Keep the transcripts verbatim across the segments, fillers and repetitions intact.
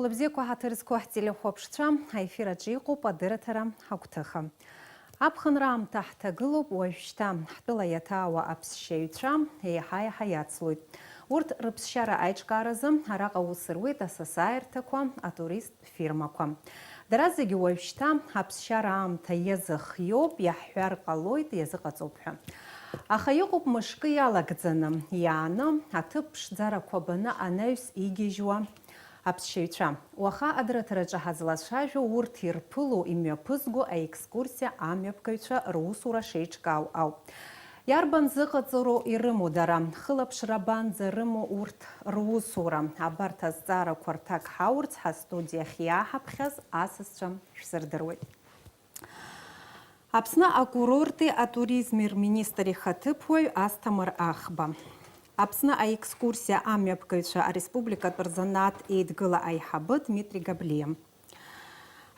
Лыбзиақәа ҳаҭыр зқәу ҳтелехәаԥшцәа, аефир аҿы иҟоуп адырраҭара ҳагәҭыха. Аԥхынра аамҭа ҳҭагылоуп уажәшьҭа. Ҳтәыла иаҭаауа аԥсшьаҩцәа еиҳа-еиҳа иацлоит. Урҭ рыԥсшьара аиҿкааразы араҟа аус руеит асасааирҭақәа, атуристтә фирмақәа. Дара зегьы уажәшьҭа аԥсшьара аамҭа иазыхиоуп, иаҳҳәар ҟалоит, иазыҟаҵоуп ҳәа. Аха иҟоуп мышкы иалагӡаны, иааны, аҭыԥ ԥшӡарақәа баны анаҩс игьежьуа аԥсшьаҩцәа. Уаха адырраҭараҿы ҳазлацәажәо урҭ ирԥыло, имҩаԥызго аекскурсиа амҩаԥгаҩцәа русура шеиҿкаау ауп. Иарбан зыҟаҵароу ирымоу дара? Хылаԥшра абанӡа рымоу урҭ русура? Абарҭ азҵаарақәа рҭак ҳаурц ҳастудиахь иааҳаԥхьаз асасцәа шәсырдыруеит. Аԥсны акурорти атуризми рминистр ихаҭыԥуаҩ Асҭамыр Ахба. Аԥсны аекскурсиа амҩаԥгаҩцәа ареспубликатә рзанааҭ еидгыла аиҳабы Дмитри Габлиа.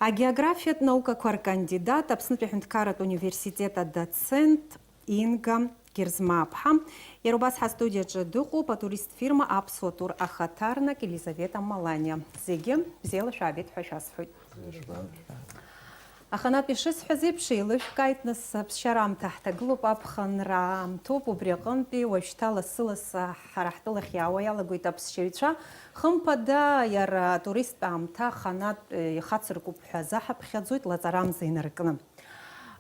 Агеографиатә наукақәа ркандидат, Аԥснытәи аҳәынҭқарратә университет адоцент Инга Герзмаԥҳа. Иара убас ҳастудиаҿы дыҟоуп атурист фирма Аԥсуа тур ахаҭарнак Елизавета Маланиа. Зегьы бзиала шәаабеит ҳәа шәасҳәоит. Аханатә ишысҳәаз еиԥш, еилышәкааит, нас, аԥсшьара аамҭа ҳҭагылоуп, аԥхынра аамҭоуп, убри аҟынтәи уажәшьҭа лассы-лассы ҳара ҳтәылахь иаауа иалагоит аԥсшьаҩцәа. Хымԥада, иара атуристтә аамҭа аханатә, э, ихацыркуп ҳәа азаҳаԥхьаӡоит, лаҵарамза инаркны.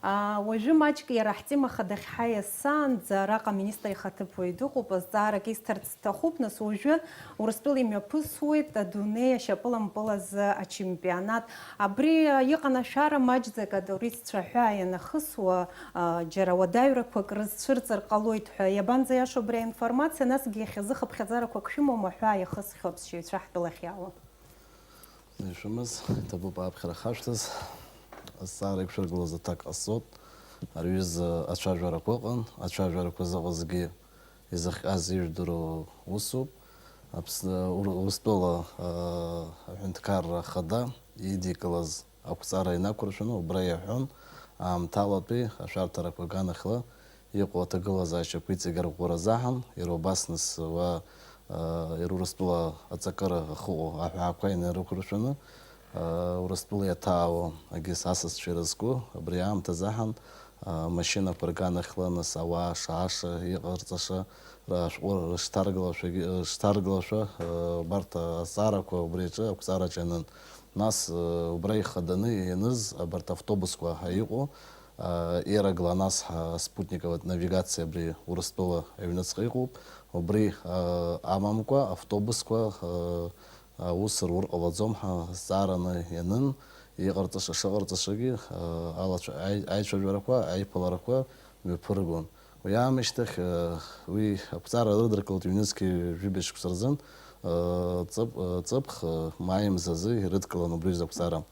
Аа, уажәы маҷк иара ҳтема хадахь ҳаиасаанӡа, араҟа аминистр ихаҭыԥуаҩ дыҟоуп, азҵаарак исҭарц сҭахуп, нас, уажәы Урыстәыла имҩаԥысуеит адунеи ашьапылампылазы ачемпионат. Абри, а, иҟан ашәара маҷӡак атуристцәа ҳәа ианахысуа, а, џьара уадаҩрақәак рызцәырҵыр ҟалоит ҳәа. Иабанӡа иашоу абри аинформациа, насгьы иахьазы хыԥхьаӡарақәак шәымоума ҳәа иахысхьоу аԥсшьаҩцәа ҳтәылахь иаауа? Ишәымаз, иҭабуп аԥхьара хашәҭаз. Азҵаара иқәшәыргылаз аҭак ҟасҵоит. Ари аҩыза ацәажәарақәа ыҟан, ацәажәарақәа зыҟазгьы изыхҟьаз ижәдыруа усуп. Аԥсны, Ур-, Урыстәыла, аа, аҳәынҭқарра ахада идикылаз ақәҵара инақәыршәаны убра иаҳәон, аамҭалатәи ашәарҭарақәа аганахьла иҟоу аҭагылазаашьақәа иҵегь арӷәӷәара азаҳан, иара убас нас уа, аа, иара Урыстәыла аҵакыра ахьыҟоу аҳәаақәа инарықәыршәаны, аа, Урыстәыла иаҭаауа агьыс асасцәа ирызку, абри аамҭазы аҳан, аа, машьынақәа рганахьла нас ауаа шааша, иҟарҵаша, рышәҟәы рышҭаргылашәагьы, рышҭаргылашәа, аа, убарҭ азҵаарақәа убри аҿы ақәҵараҿы ианын. Нас, аа, убра ихаданы ианыз абарҭ автобусқәа иҟоу, аа, Аэроглонасс ҳа спутниковатә навигациа абри Урыстәыла аҩныҵҟа иҟоуп. Убри, аа, амамкәа автобусқәа, аа, аус рур ҟалаӡом ҳәа зҵаараны ианын, иҟарҵаша шыҟарҵашагьы, аа, алацәа-, аи-, аицәажәарақәа, аиԥыларақәа мҩаԥыргон. Уи аамышьҭахь, аа, уи ақәҵара рыдыркылт ҩнызқьи жәибжь шықәса рзын, аа, ҵыԥ-, аа, ҵыԥх, аа, маи мзазы ирыдкылан убри аҩыза ақәҵара.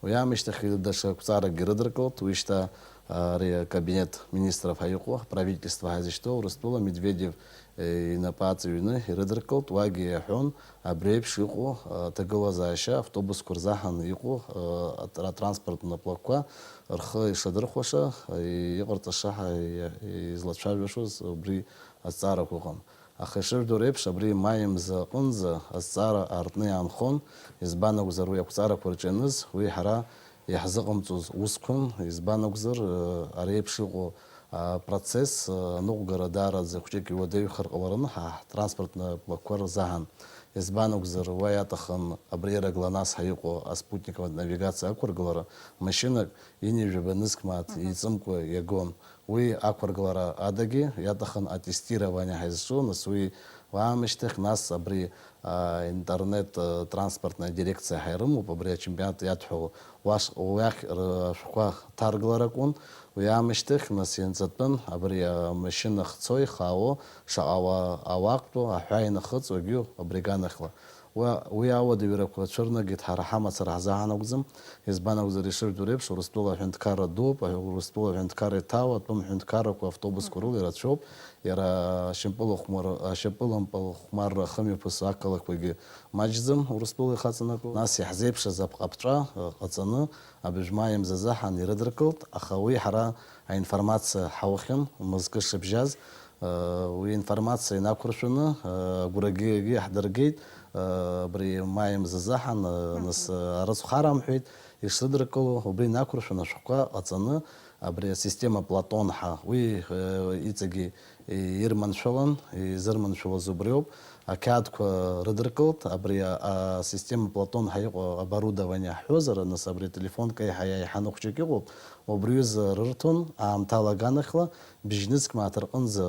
Уи аамышьҭахь даҽа ақәҵаракгьы рыдыркылт, уи шьҭа, аа, ари акабинет министров ҳәа иҟоу, ҳправительство ҳәа изышьҭоу, Урыстәыла Медведев инапы аҵаҩны ирыдыркылт, уагьы иаҳәон, абри еиԥш иҟоу, а, аҭагылазаашьа автобусқәа рзаҳан иҟоу, а, атра-, атранспорттә наплакқәа рхы ишадырхәаша, а, иҟарҵаша ҳәа и-, излацәажәашоз убри азҵаарақәа ыҟан. Аха ишыжәдыруа реиԥш, абри маи мза аҟынӡа азҵаара аартны иаанхон, избан акәзар, уи ақәҵарақәа рҿы ианыз, уи ҳара иаҳзыҟамҵоз усқәан, избан акәзар, а, ари еиԥш иҟоу апроцесс аныҟәгара даараӡа хәҷык иуадаҩхар ҟаларын ҳа ҳтранспорт наплакқәа рзаҳан. Избан акәзар, уа иаҭахын абри Аэроглонасс ҳәа иҟоу аспутниковатә навигациа ақәыргылара, машьынак ҩынҩажәаба нызқь мааҭ иҵымкәа иагон. Уи ақәыргылара адагьы иаҭахын атестирование ҳәа изҿу, нас уи аамышьҭахь, нас абри, а, интернет, а, транспортная дирекциа ҳәа ирымоуп, абри ачемпионат иадҳәалоу, уахь рышәҟәқәа ҭаргларакәын. Уи аамышьҭахь, нас, ианҵатәын абри амашьына хцо ихаауа, шаҟа ауа, ауа актәу аҳәаа инахыҵуагьы абри аганахьла. Уа, уи ауадаҩрақәа цәырнагеит ҳара ҳамацара ҳзаҳан акәӡам. Избан акәзар, ишыжәдыруа реиԥш, Урыстәыла аҳәынҭқарра дууп, Урыстәыла аҳәынҭқарра иҭаау атәым ҳәынҭқаррақәа автобусқәа рыла ирацәоуп. Иара ашьапылампыл-, ашьапылампыл хәмарра ахымҩаԥысо ақалақьқәагьы маҷӡам Урыстәыла ихаҵанакуа. Нас иаҳзеиԥшыз апҟаԥҵәа, э, ҟаҵаны, абыжә маи мзазы ҳан ирыдыркылт, аха уи ҳара аинформациа ҳаухьан, мызкы шыбжьаз, э, уи аинформациа инақәыршәаны, э, агәрагьы иаҳдыргеит, Абри маи мзазы ҳан, нас арыцхара амҳәеит, ишрыдыркыло, убри инақәыршәаны ашәҟәқәа ҟаҵаны, абри асистема Платон ҳәа, уи, э, иҵегьы ирманшәалан, изырманшәалаз убриоуп, ақьаадқәа рыдыркылт, абри а-, асистема Платон ҳәа иҟоу оборудование ҳҳәозар, нас абри ателефон кеиҳа иаиҳаны хәҷык иҟоуп, убри аҩыза рырҭон, аамҭала аганахьла, бжьнызқь мааҭ рҟынӡа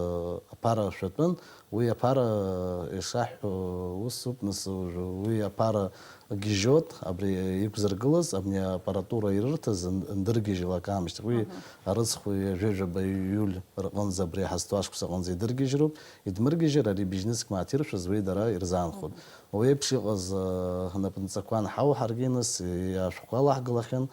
аԥара шәатәын, Уи аԥара, ишаҳҳәо, усуп, нас, уи аԥара гьежьуеит, абри иқәзыргылаз, абни апаратура ирырҭаз н-, ндыргьежьлак аамышьҭахь. Уи арыцхә ҩажәа-ҩажәаба июль рҟынӡа, абри ҳазҭо ашықәс аҟынӡа идыргьежьроуп, идмыргьежьыр, ари бжьнызқь мааҭ иршәыз уи дара ирзаанхоит. Уи еиԥш иҟаз, э, напынҵақәа анҳау ҳаргьы, нас, ашәҟәқәа алаҳгалахьан,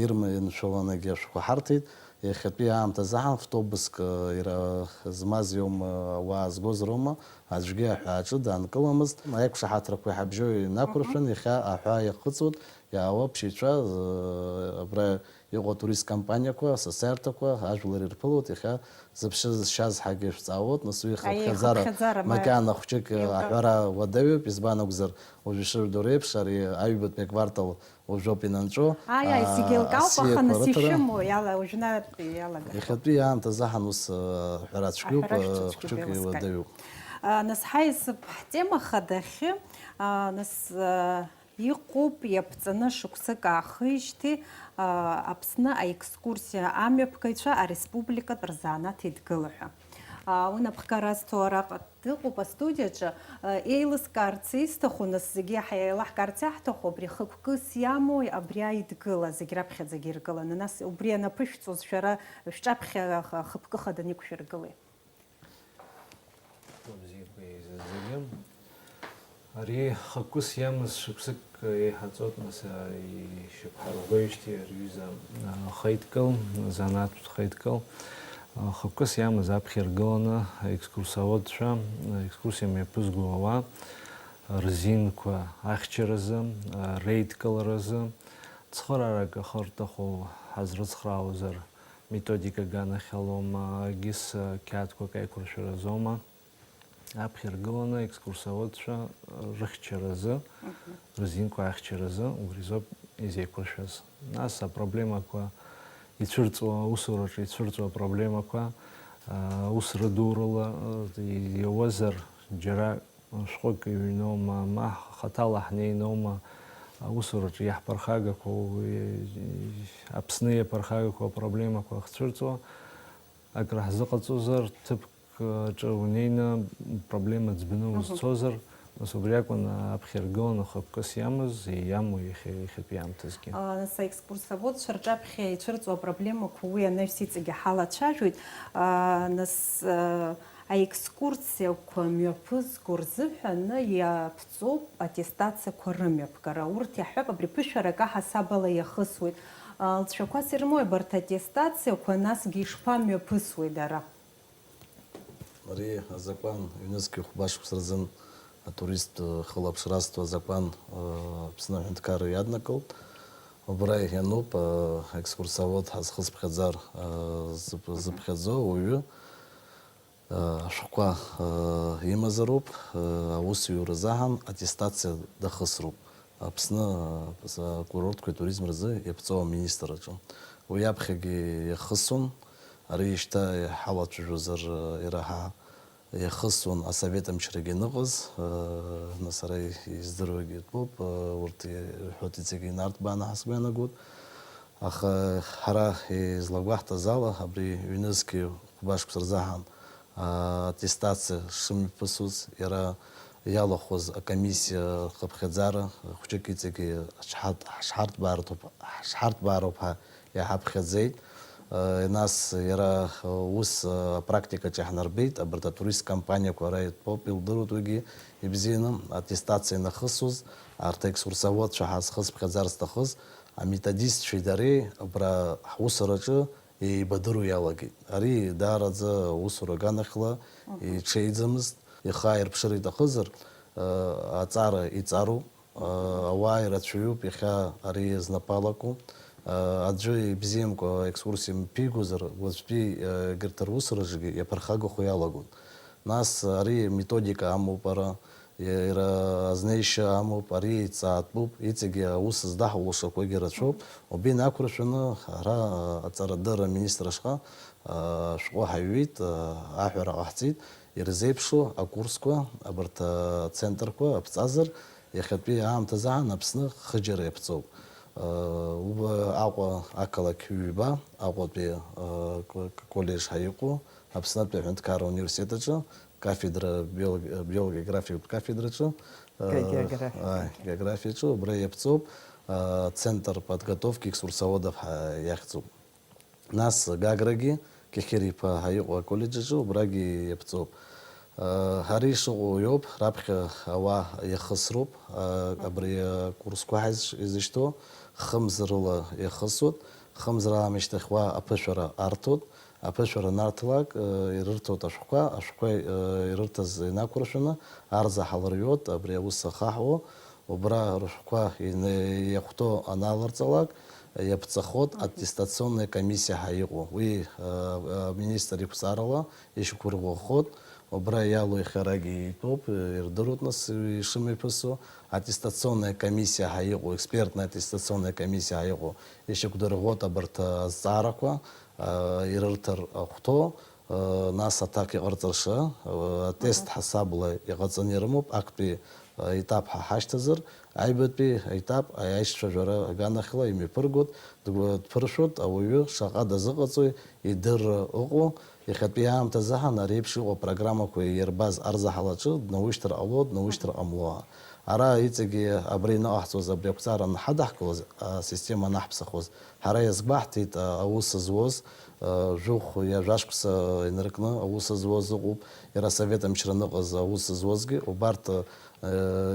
ирманшәаланагьы ашәҟәқәа ҳарҭеит. Иахьатәи аамҭазы ҳан автобуск, э, ира-, змаз иоума, ауаа згоз роума, аӡәгьы аҳәааҿы даанкыламызт. Аиқәшаҳаҭрақәа иҳабжьоу инақәыршәан, иахьа аҳәаа иахыҵуеит, иаауа ԥшьаҩцәа, э, абра иҟоу атурист компаниақәа, асасааирҭақәа, ажәлар ирԥылоит, иахьа зыԥсы зшьаз ҳәагьы шәҵаауоит, нас уи Аиеи, хыԥхьаӡара хыԥхьаӡара ма-, макьана хәҷык, э, еилкаам. Аҳәара уадаҩуп, избан акәзар, уажә ишырдо реиԥш, ари аҩбатәи аквартал Уажәоуп инанҵәо. Ааи, ааи, зегьы еилкаауп, аха нас ишәымоу иала-, уажәнатәи иалагахьоу. Иахьатәи аамҭазы ҳан ус, э, ҳәара цәгьоуп, аҳәара э, шәҭыцәгьоуп, хәҷык еилыскааит. Уадаҩуп. А, нас ҳаиасып ҳтема хадахьы, а, нас, а, иҟоуп иаԥҵаны шықәсык аахижьҭеи, а, Аԥсны аекскурсиа амҩаԥгаҩцәа ареспубликатә рзанааҭ еидгыла ҳәа. А, уи напхгара азҭо араҟа Дыҟоуп астудиаҿы, э, еилыскаарц исҭаху, нас зегьы иаҳа еилаҳкаарц иаҳҭаху, абри хықәкыс иамоу, абри аидгыла зегь раԥхьаӡагьы иргыланы, нас убри анаԥышәҵоз шәара шәҿаԥхьа х-, хықәкы хаданы иқәшәыргылеи? Бзиақәа еизаз зегьы. Ари хықәкыс иамаз шықәсык еиҳаҵоит, нас, а, ишьақәҳарӷәӷәеижьҭеи ари аҩыза, а, хаидкыл, занааҭтә хаидкыл, а, хықәкыс иамаз аԥхьа иргыланы аекскурсоводцәа, аекскурсиа мҩаԥызго ауаа рзинқәа ахьчаразы, а, реидкыларазы, цхыраарак ахы рҭаху ҳазрыцхраауазар, методика аганахьалоума, егьыс, а, қьаадқәак аиқәыршәаразоума. Аԥхьа иргыланы аекскурсоводцәа рыхьчаразы, рзинқәа ахьчаразы, убри азоуп изеиқәыршәаз. Нас апроблемақәа ицәырҵуа, аусураҿы ицәырҵуа апроблемақәа, а, ус рыдурала, а, иауазар, џьара шәҟәык иҩноума, ма хаҭала ҳнеиноума, аусураҿы иаҳԥырхагақәоу, и-, и-, Аԥсны иаԥырхагақәоу апроблемақәа ахьцәырҵуа, Акры ҳзыҟаҵозар, ҭыԥк аҿы унеины проблема ӡбаны Мгм. узцозар, нас убри акәын аԥхьа иргыланы хықәкыс иамаз, иамоу иахьа, иахьатәи аамҭазгьы. А, нас аекскурсоводцәа рҿаԥхьа ицәырҵуа апроблемақәа уи анаҩс иҵегьы ҳалацәажәоит. А, нас, а, аекскурсиақәа мҩаԥызго рзыҳәаны иаԥҵоуп аттестациақәа рымҩаԥгара. Урҭ иаҳҳәап, абри ԥышәарак аҳасабала иахысуеит. Алҵшәақәас ирымои абарҭ аттестациақәа, насгьы ишԥамҩаԥысуеи дара? Ари азакәан ҩнызқьи хәба шықәса рзын атуристтә хылаԥшра азҭо азакәан, э, Аԥсны аҳәынҭқарра иаднакылт. Убра иануп, э, екскурсовод ҳазхыԥхьаӡар, э, зыԥ-, зыԥхьаӡо ауаҩы, э, ашәҟәқәа, э, имазароуп, э, аусеиуразы аҳан аттестациа дахысроуп. Аԥсны, э, акурортқәеи атуризм рзы иаԥҵоу аминистр аҿы. Уи аԥхьагьы иахысуан, ари шьҭа иҳалацәажәозар, э, ираҳа иахысуан асовет амчрагьы аныҟаз, э, нас ара издыруагьы тәоуп, э, урҭ ирҳәоит иҵегьы инарҭбааны ҳәа сгәы иаанагоит. Аха ҳара излагәаҳҭаз ала, абри ҩнызқьи хәба шықәса рзаҳан, а, аттестациа шымҩаԥысуаз, иара иалахәыз акомиссиа рхыԥхьаӡара хәҷык иҵегьы ҳшҳарҭ-, ҳшҳарҭбаароуп, ҳшҳарҭбаароуп ҳәа иҳаԥхьаӡеит. Э, нас иара, э, ус, э, апрактикаҿы иаҳнарбеит, абарҭ атурист компаниақәа ара итәоуп, илдыруеит уигьы ибзианы, аттестациа инахысуаз, арҭ аекскурсоводцәа ҳазхыԥхьаӡар зҭахыз, аметодистцәеи дареи абра ҳусураҿы еибадыру иалагеит. Ари даараӡа усура аганахьла Мгм. иҽеиӡамызт. Ихы ааирԥшыр иҭахызар, э, аҵара иҵароуп. Э, ауаа ирацәаҩуп иахьа ари знапы алаку. Э, аӡәы ибзиамкәа аекскурсиа мҩаԥигозар, уаҵәтәи, э, егьырҭ русураҿгьы иаԥырхагахо иалагон. Нас ари методика амоуп ара, Иара азнеишьа амоуп, ари еиҵаатәуп, иҵегьы аус здаҳулшақәагьы рацәоуп. Убри инақәыршәаны, ара аҵарадырра аминистр ашҟа, ашәҟәы ҳаҩит, аҳәара ҟаҳҵеит, ирзеиԥшу акурсқәа, абарҭ ацентрқәа аԥҵазар, иахьатәи аамҭазы аан Аԥсны хыџьара иаԥҵоуп. Аҟәа ақалақь ҩба, Аҟәатәи колледжҳәа иҟоу, Аԥснытәи аҳәынҭқарра университет аҿы, кафедра, биолог-, биологиографиатә кафедраҿы, Ге-, географиа. Ааи, географиаҿы, убра иаԥҵоуп, а, центр подготовки экскурсоводов ҳәа иахьӡуп. Нас Гаграгьы, Кьахьыриԥа ҳәа иҟоу аколлеџь аҿы, убрагьы иаԥҵоуп. А, ҳара ишыҟоу иоуп, раԥхьа ауаа иахысроуп, а, абри акурсқәа ҳаизш-, изышьҭоу, хымз рыла иахысуеит, хымз раамышьҭахь уа аԥышәара арҭоит, Аԥышәара нарҭлак, э, ирырҭоит ашәҟәқәа, ашәҟәқәа, э, ирырҭаз инақәыршәаны, арзаҳал рҩуеит, абри аус ахаҳәуа, убра рышәҟәқәа ин-, иахәҭоу аналарҵалак, иаԥҵахоит аттестационная комиссиа ҳәа иҟоу. Уи, э, э, аминистр иқәҵарала ишьақәырӷәӷәахоит, убра иалоу иахьарагьы итәоуп, э, ирдыруеит нас ишымҩаԥысуа. Аттестационная комиссиа ҳәа иҟоу, экспертная аттестационная комиссиа ҳәа иҟоу, ишьақәдырӷәӷәоит абарҭ азҵаарақәа, э, ирырҭар ахәҭоу, Нас аҭак иҟарҵаша, атест ҳасабла иҟаҵаны ирымоуп, актәи етап ҳәа ҳашьҭазар, аҩбатәи аетап аишьцәажәара аганахьала имҩаԥыргоит, дгәы-, дԥыршәоит, ауаҩы шаҟа дазыҟаҵои идырра ыҟоу, иахьатәи аамҭазы ҳан ари еиԥш иҟоу апрограммақәа иирбаз арзаҳал аҿы днаушьҭыр ҟало, днаушьҭыр ҟамло. Ара иҵегьы абра иныҟаҳҵоз, абри ақәҵара анҳадаҳкылоз, асистема анаҳԥсахоз, ҳара иазгәаҳҭеит, а, аус зуаз, а, жәохә иажәашықәса инаркны аус зуаз ыҟоуп, иара асовет мчра аныҟаз аус зуазгьы, убарҭ, а,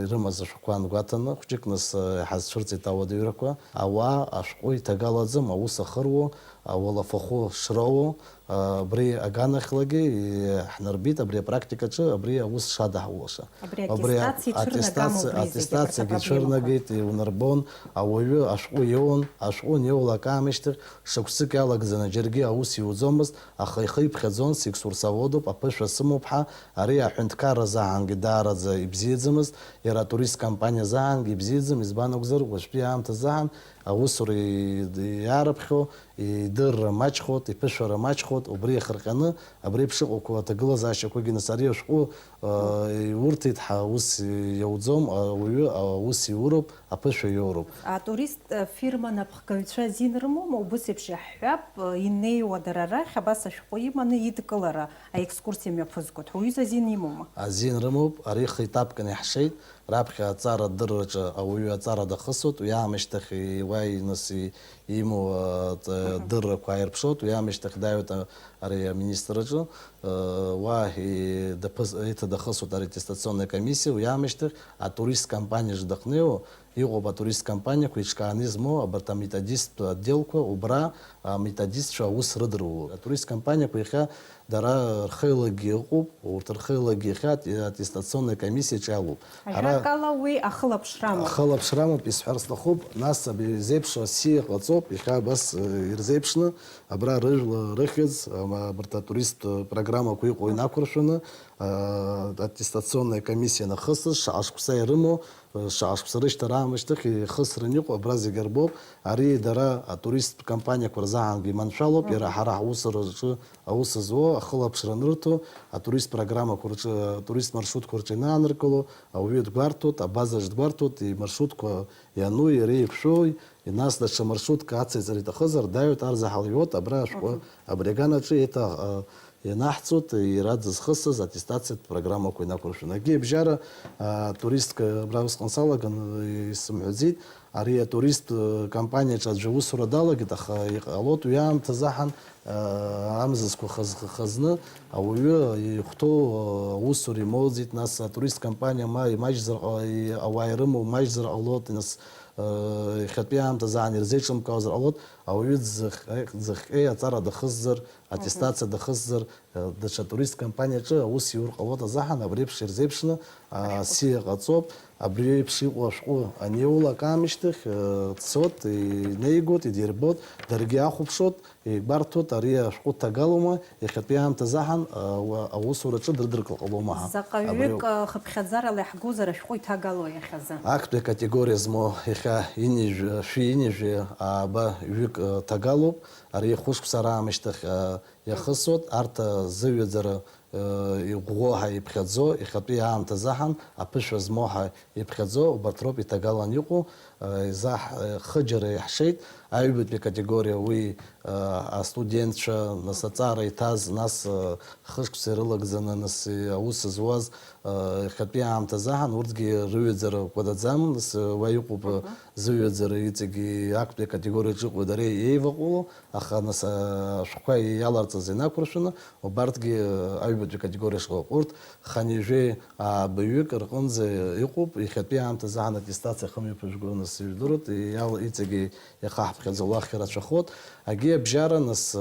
ирымаз ашәҟәқәа ангәаҭаны, хәҷык нас, а, иҳазцәырҵит ауадаҩрақәа. Ауаа ашәҟәы иҭагалаӡам, аус ахыруа, ауалафахәы шроуа, Абри аганахьлагьы иаҳнарбеит, абри апрактикаҿы абри аус шадаҳулаша. Абри Абри аттестациа ицәырнагама аттестациа, убри зегьы, аттестациагьы абарҭ апроблемақәа? Ицәырнагеит, иунарбон, ауаҩы ашәҟәы иоуан, ашәҟәы аниоулак аамышьҭахь, шықәсык иалагӡаны џьаргьы аус иуӡомызт, аха ихы иԥхьаӡон, секскурсоводуп, аԥышәа сымоуп ҳәа, ари аҳәынҭқарразы аҳангьы даараӡа ибзиаӡамызт, иара атурист компаниазы аҳангьы ибзиаӡам, избан акәзар, уажәтәи аамҭазы аҳан аусура и-, иаарыԥхьо, идырра маҷхоит, иԥышәара маҷхоит, убри иахырҟьаны, абри еиԥш ыҟоуқәоу аҭагылазаашьақәагьы нас ари ашәҟәы, э, иурҭеит ҳәа ус иауӡом, ауаҩы аус иуроуп, аԥышәа иоуроуп. Атурист, э, фирма напхгаҩцәа азин рымоума, убыс еиԥш иаҳҳәап, э, инеиуа дара рахь абас ашәҟәы иманы идкылара, аекскурсиа мҩаԥызгоит ҳәа, уҩыза азин имоума? Азин рымоуп, ари хеиҭаԥкны иаҳшеит. Раԥхьа аҵара адырраҿы ауаҩы аҵара дахысуеит, уи аамышьҭахь уа иныс и-, имоу, а, ҵа-, Мгм. дыррақәа ааирԥшуеит, уи аамышьҭахь дааиуеит, а, ари аминистр аҿы, а, уа и-, даԥыс-, иҭадахысуеит ари аттестационная комиссиа, уи аамышьҭахь атурист компаниаҿы дахьнеиуа, иҟоуп атурист компаниақәа еиҿкааны измоу абарҭ аметодисттә отделқәа, убра аметодистцәа аус рыдыруа. Атурист компаниақәа иахьа Дара рхеилагьы ыҟоуп, урҭ рхеилагьы иахьа ат-, аттестационная комиссиаҿы иалоуп. Ҳара Ажәакала, уи ахылаԥшра амоуп. Ахылаԥшра амоуп, исҳәар сҭахуп, нас абри изеиԥшу асиа ҟаҵоуп, иахьа абас, э, ирзеиԥшны, абра рыжәла рыхьӡ, ам, абарҭ атуристтә программақәа иҟоу инақәыршәаны, а, аттестационная комиссиа анахысыз, шаҟа шықәса ирымоу, Шаҟа шықәса рышьҭара аамышьҭахь ихысран иҟоу абра зегьы рбоуп. Ари дара атуристтә компаниақәа рзаҳангьы иманшәалоуп. Иара Мгм. ҳара ҳусураҿы аус зуо, ахылаԥшра анырҭо, атурист программақәа рҿы, атурист маршрутқәа рҿы инааныркыло, ауаҩы дгәарҭоит, абазаҿ дгәарҭоит, имаршрутқәа иану, иара иқәшәои, нас даҽа маршрутк ациҵара иҭахызар, дааиуеит, арзаҳал иуоит, абра ашәҟәы, Мгм. абри аганаҿы еиҭа, а, Ианаҳҵоит иара дызхысыз аттестациатә программақәа инақәыршәаны. Акгьы абжьара, а, туристк, абра усҟан салаган, исымҳәаӡеит, ари атурист, э, компаниаҿы аӡәы аусура далагеит, аха иҟалоит уи аамҭазы аҳан, а, амзызқәа хаз-, хазны ауаҩы ихәҭоу, а, аусура имоуӡеит, нас атурист компаниа ма имаҷзар ҟа-, и-, ауаа ирымоу маҷзар ҟалоит, нас, а, иахьатәи аамҭазы аан ирзеиҿымкаауазар ҟалоит, ауаҩы дзыхҟьеи, дзыхҟьеи аҵара дахысзар, аттестациа дахысзар, э, даҽа туристк компаниаҿы аус иур ҟалоит азыҳәан, абри еиԥш ирзеиԥшны, а, сиа ҟаҵоуп. Абри еиԥш иҟоу ашәҟәы аниулак аамышьҭахь, э, дцоит, инеигоит, идирбоит, даргьы ахәаԥшуеит, игәарҭоит, ари ашәҟәы ҭагалоума, иахьатәи аамҭазы аҳан, а, уа-, аусураҿы дрыдыркылар ҟалома ҳәа. Заҟа ҩык, а, хыԥхьаӡарала иаҳгозар ашәҟәы иҭагало иахьазы? Актәи акатегориа змоу иахьа инижә-, шәи инижәи ааба ҩык, а, ҭагалоуп. Ари хәышықәса раамышьҭахь, а, иахысуеит. Арҭ, а, зыҩаӡара, а, иӷәӷәоу ҳәа иԥхьаӡо, иахьатәи аамҭазы аҳан аԥышәа змоу ҳәа иԥхьаӡо, убарҭ роуп иҭагалан иҟоу, а, изаҳ-, а, хыџьара иаҳшеит. Аҩбатәи акатегориа уи, а, астудентцәа, нас аҵара иҭаз, нас, а, хышықәса ирылагӡаны, нас, и-, аус зуаз, а, иахьатәи аамҭазы аҳан, урҭгьы рыҩаӡара кәадаӡам, нас, а, уа иҟоуп, а, зыҩаӡара иҵегьы актәи акатегориаҿы иҟоу дара еиваҟәыло, аха, нас, а, ашәҟәқәа иаларҵаз инақәыршәаны, убарҭгьы, а, аҩбатәи акатегориа шыҟоу. Урҭ хынҩажәи ааба ҩык рҟынӡа иҟоуп, иахьатәи аамҭазы аҳан аттестациа хымҩаԥыжәго, нас, ижәдыруеит, иал-, иҵегьы иахаҳԥхьаӡо уахь ирацәахоит. Агьи абжьара, нас,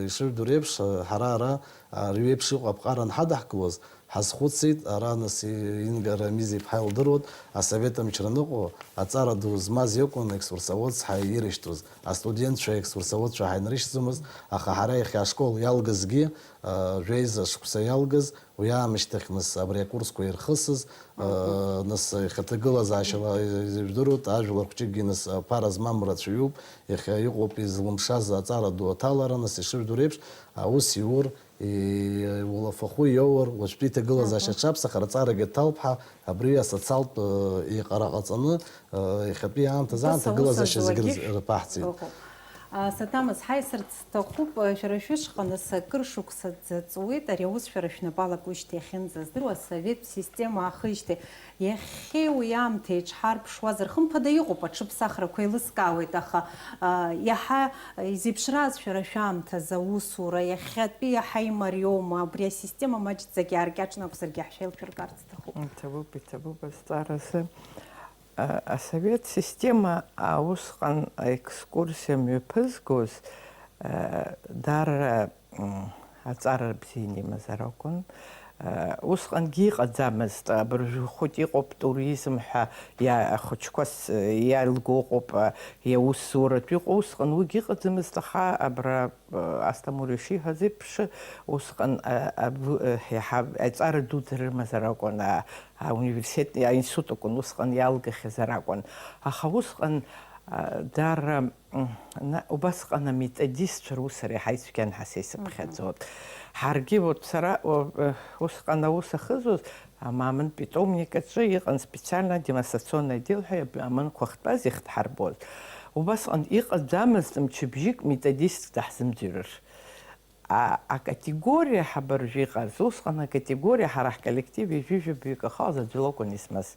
ишыжәдыруа еиԥш, ҳара ара, ара еиԥш иҟоу аԥҟара анҳадаҳкылоз, ҳазхәыцит, ара, нас, Инга Рамиз-иԥҳа илдыруеит, асовет мчра ныҟәо, аҵара ду змаз иакәын екскурсоводс ҳәа ирышьҭоз. Астудентцәа екскурсоводцәа ҳәа инрышьҭӡомызт, аха ҳара иахьа ашкол иалгазгьы, а, жәеиза шықәса иалгаз, уи аамышьҭахь, нас, абри акурсқәа ирхысыз, а, нас, иахьа ҭагылазаашьала изыжәдыруеит, ажәлар хәҷыкгьы, нас, аԥара змам рацәаҩуп, иахьа иҟоуп излымшаз аҵара ду аҭалара, нас, ишыжәдыруа еиԥш, аус иур, и-, иулафахәы иоур, уаҵәтәи иҭагылазаашьа аҽаԥсахыр, аҵарагьы ҭалп ҳәа, абри асоциалтә, э, еиҟара ҟаҵаны, э, иахьатәи аамҭазы Убас аамҭа аус гылазаашьа зегьы зуагьы рз-, рԥаҳҵеит. Ыҟоуп. А, Саҭамыз, ҳаисырц сҭахуп, э, шәара шәышҟа, нас, акыр шықәса ӡа ҵуеит ари аус шәара шәнапы алакуижьҭеи иахьынӡаздыруа, асовет система аахижьҭеи. Иахьеи уи аамҭа еиҿҳарԥшуазар, хымԥада иҟоуп аҽыԥсахрақәа еилыскаауеит, аха, а, иаҳа изеиԥшраз шәара шәаамҭазы аусура, иахьатәи иаҳа имариоума, абри асистема маҷӡак иааркьаҿны акәзаргьы ҳшәеилшәыргарц сҭахуп. Иҭабуп, иҭабуп азҵаараз. А, асовет система, а, усҟан аекскурсиа мҩаԥызгоз, а, даара, м, аҵара бзианы имазар акәын. А, усҟангьы иҟаӡамызт, абыржәы хәыҷ иҟоуп туризм ҳәа, иа-, ахәыҷқәа с-, иалго ыҟоуп, а, иаусуратә иҟоу, усҟан уигьы ыҟаӡамызт, аха абра Асҭамыр ишиҳәаз еиԥш, усҟан, а, аб-, а, иаҳа аҵара дуӡӡа рымазар акәын, а, ауниверситет, аинститут акәын, усҟан иалгахьазар акәын. Аха усҟан, а, даара, м, на-, убасҟан аметодистцәа русура иаҳа ицәгьан ҳәа са исыԥхьаӡоит. Ҳаргьы, вот, сара, о, э, усҟан аус ахызуаз, Амамын питомник аҿы иҟан специально демонстрационный отдел ҳәа, амынқәа ахтәаз ихҭҳарбоз. Убасҟан иҟаӡамызт мчыбжьык методистк даҳзымӡырҩыр. А, акатегориа ҳабаржә иҟаз, усҟан акатегориа ҳара ҳколлектив ҩажәижәаба ҩык ахалаз аӡә лакәын измаз.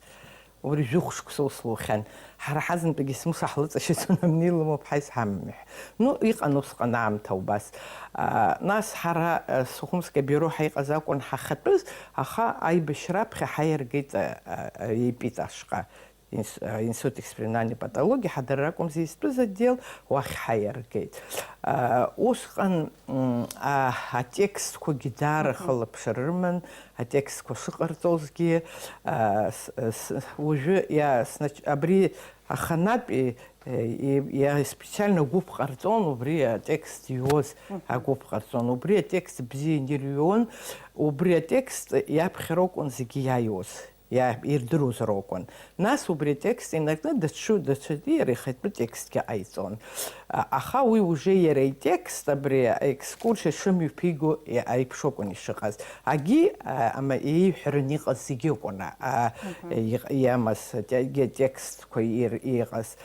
Убри жәохә шықәса ус лухьан. Ҳара ҳазынтәыгьы смыса ҳлыҵашьыцуан, амни лымоуп ҳәа исҳамам ҳәа. Ну, иҟан усҟан аамҭа убас. А, нас ҳара, а, Сухумское биуро ҳаиҟаз акәын ҳахатәыз, аха аибашьра аԥхьа ҳаиаргеит, а, а, а, епит ашҟа. Инс-, а, Институт экспериментальной патологии ҳадара ракәымзи изтәыз отдел, уахь ҳаиаргеит. А, усҟан, м, а, атекстқәагьы даара Мгм. хылаԥшра рыман, атекстқәа шыҟарҵозгьы, а, с-, с-, уажәы иа-, снач-, абри аханатә и-, и-, иа-, специально гәыԥ ҟарҵон, убри атекст иуаз Мгм. агәыԥ ҟарҵон. Убри атекст бзианы ирҩуан, убри атекст иаԥхьароуп акәын зегьы иааиуаз, иа-, ирдыруазар акәын. Нас убри атекст инаркны даҽу-, даҽаӡәы иара ихатәы текстгьы ҟаиҵон. А-, аха уи уже иара итекст абри аекскурсиа шымҩаԥиго и-, аиԥш акәын ишыҟаз. Агьи, а, ама-, иеиҳәаран иҟаз зегьы акәын, а, Мгм. иҟ-, иамаз, те-, ге-, текстқәа ир-, иҟаз.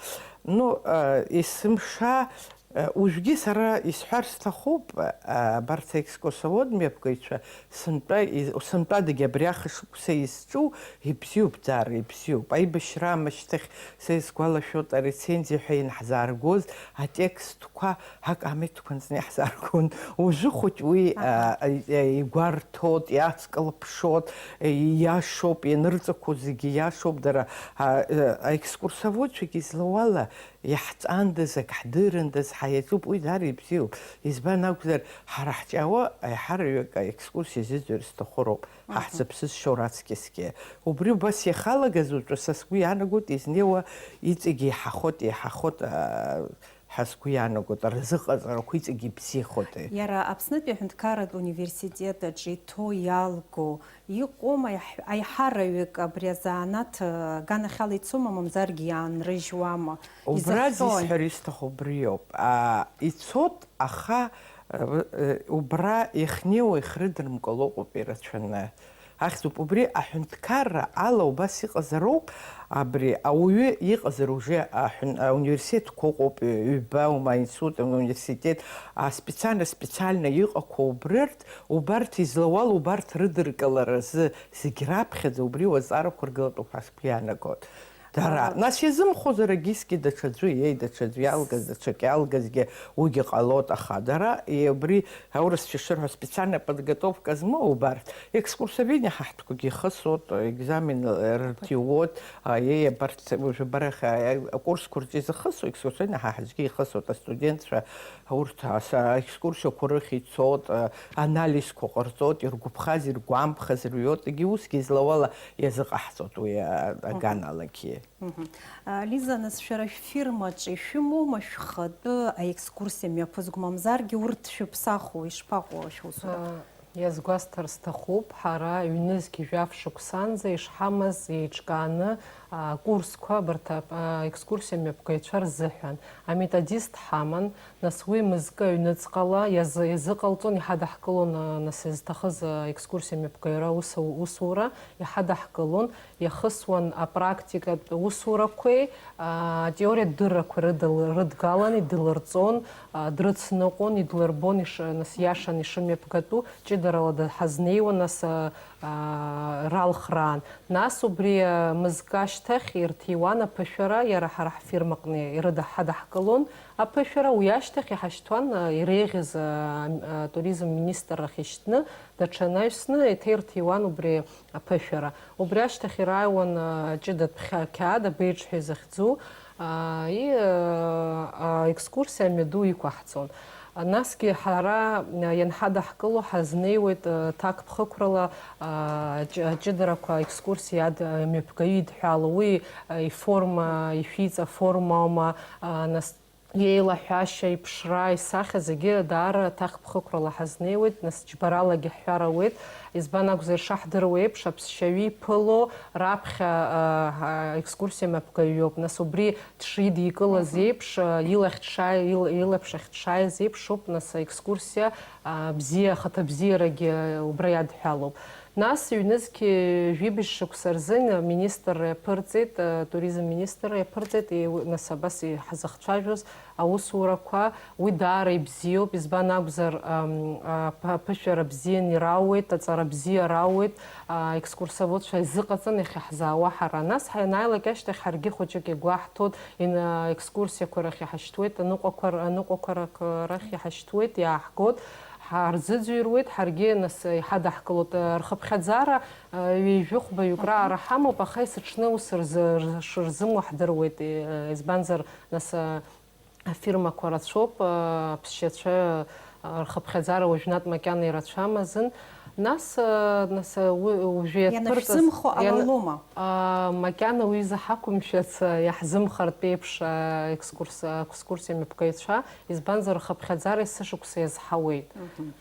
Ну, а, есымша, а, уажәгьы сара исҳәар сҭахуп, а, абарҭ аекскурсовод мҩаԥгаҩцәа сынтәа из-, сынтәадагьы абри ахышықәса изҿу ибзиоуп, даара ибзиоуп. Аибашьра амышьҭахь са исгәалашәоит, арецензиа ҳәа ианҳзааргоз атекст Қәа акамеҭқәа нҵны иаҳзааргон. Уажәы хәыҷ уи, Аҳа. а, а, игәарҭоит, иацклаԥшоит, иашоуп, ианырҵақәо зегьы иашоуп, дара, а, а, аекскурсоводцәагьы излауала, иаҳҵандаз, ак ҳдырындаз, ҳаиаҿуп, уи даара ибзиоуп. Избан акәзар, ҳара ҳҿиауа аиҳараҩык аекскурсиа зыӡырҩ сҭаху роуп, ҳа ҳзыԥсыз шьоура аҵкьысгьы. Убри убас иахалагаз уаҵәы са сгәы иаанагоит, изнеиуа иҵегьы еиҳахоит, еиҳахоит, аа, ҳәа сгәы иаанагоит, рзыҟаҵарақәа иҵегьы ибзиахоит. Иара Аԥснытәи аҳәынҭқарратә университет аҿы иҭоу иалго иҟоума, аиҳ-, аиҳараҩык абри азанааҭ, э, аганахьала ицома, мамзаргьы иаанрыжьуама? Убра изыхьӡои? Зисҳәар исҭаху убриоуп. Аа, ицот, аха, э, э, убра иахьнеиуа ихрыдырмкыло ыҟоуп ирацәаны. Ахьӡуп, убри аҳәынҭқарра ала убас иҟазароуп, абри ауаҩы иҟазар уже аҳәын-, ауниверситетқәа ыҟоуп, ҩба аума, аинститут, ауниверситет, а, специально, специально иҟақәоу убрырҭ, убарҭ излауала, убарҭ рыдыркыларазы зегь раԥхьаӡа убри уазҵаарақәа ргылатәуп ҳәа сгәы иаанагоит. Дара, ага, нас иазымхозар агьысгьы даҽаӡәы, иеи, даҽаӡәы иалгаз, даҽак иалгазгьы уигьы ҟалоит, аха дара, и-, убри аурысцәа шырҳәо специальная подготовка змоу убарҭ, экскурсоведение ҳаҳҭқәагьы ихысуеит, экзамен, э, рҭиуоит, а, иеи, абарҭ, уажәы бара ха-, акурсқәа рҿы изахысуа экскурсоведение ҳа ҳаӡәгьы ихысуеит, астудентцәа урҭ аса-, аекскурсиақәа рыхь ицоит, а, анализқәа ҟарҵоит, иргәаԥхаз, иргәамԥхаз рҩоит, егьи усгьы излауала иазыҟаҳҵоит уи, а, аганалагьы. Мгм. А, Лиза, нас шәара шәфирмаҿы ишәымоума шәхатәы аекскурсиа мҩаԥызго, мамзаргьы урҭ шәыԥсахуа, ишԥаҟоу шәусурақәа? А, иазгәасҭар сҭахуп, ҳара ҩнызқь жәаф шықәсанӡа ишҳамаз еиҿкааны, а, курсқәа абарҭ, а, аекскурсиа мҩаԥгаҩцәа рзыҳәан. Аметодист ҳаман, нас уи мызкы аҩныҵҟала иаз-, иазыҟалҵон, иҳадаҳкылон, а, нас изҭахыз, а, екскурсиа мҩаԥгаҩра аус-, усура иҳадаҳкылон. Иахысуан апрактикатә усурақәеи, а, атеориатә дыррақәеи рыдыл-, рыдгалан идылырҵон, а, дрыцныҟәон, идлырбон иш-, нас иашан ишымҩаԥгатәу, ҷыдарала даҳазнеиуан, нас, а, а, ралхраан. Нас убри, а, мызкы ашьҭахь ирҭиуан аԥышәара, иара ҳара ҳфирмаҟны ирыда-, ҳадаҳкылон аԥышәара, уи ашьҭахь иҳашьҭуан, а, иреиӷьыз, а, а, туризм министррахь ишьҭны, даҽа наҩсны еиҭа ирҭиуан убри аԥышәара. Убри ашьҭахь ирааиуан, а, ҷыдатә хьа-, қьаад, абеиҿ ҳәа изыхьӡу, а, и, а, а, екскурсиа амҩаду иқәаҳҵон. Насгьы ҳара, а, ианҳадаҳкыло ҳазнеиуеит, а, ҭакԥхықәрала, а, ҷ-, аҷыдарақәа, аекскурсиа ад-, а, мҩаԥгаҩы идҳәало, уи, а, иформа, ишәиҵа форма аума, а, нас, иеилаҳәашьа, иԥшра, исахьа зегьы даара ҭакԥхықәрала ҳазнеиуеит, нас џьбаралагьы ҳҳәар ауеит. Избан акәзар, ишаҳдыруа еиԥш, аԥсшьаҩы иԥыло раԥхьа, а, а, екскурсиа мҩаԥгаҩ иоуп. Нас убри дшидикылаз, мгм, еиԥш, а, илахь дшааи-, ил-, илаԥш ахь дшааиз еиԥш ауп, нас аекскурсиа, а, бзиа, ахаҭабзиарагьы убра иадҳәалоуп. Нас ҩнызқь жәибжь шықәса рзын аминистрра иаԥырҵеит, а, туризм министрра иаԥырҵеит, и-, нас абас иҳазыхцәажәоз аусурақәа, уи даара ибзиоуп, избан акәзар, ам, а, ԥ-, аԥышәара бзиан ирауеит, аҵара бзиа рауеит, а, екскурсоводцәа изыҟаҵан иахьаҳзаауа ҳара. Нас ҳа-, ианааилак ашьҭахь ҳаргьы хәыҷык иагәаҳҭоит, ин-, а, екскурсиақәа рахь иҳашьҭуеит, аныҟәақәа р-, аныҟәақәа рак-, рахь иҳашьҭуеит, иааҳгоит, ҳарзыӡырҩуеит, ҳаргьы нас иҳадаҳкылоит, а, рхыԥхьаӡара, а, ҩажәихәбаҩык раара ҳамоуп, аха есыҽны ус рзы-, ршырзымуа ҳдыруеит, и-, избанзар, нас, а, афирмақәа рацәоуп, а, аԥсшьацәа, а, рхыԥхьаӡара уажәнатә макьана ирацәам азын. Нас, а, нас, а, уи, уажәы иаԥырҵаз, ианышәзымхо иан-, ала лоума? А, макьана уҩыза ҳақәымшәац, а, иаҳзымхартә еиԥш, а, екскурс-, а, екскурсиа мҩаԥгаҩцәа, избанзар, рхыԥхьаӡара есышықәса иазҳауеит. Мгм.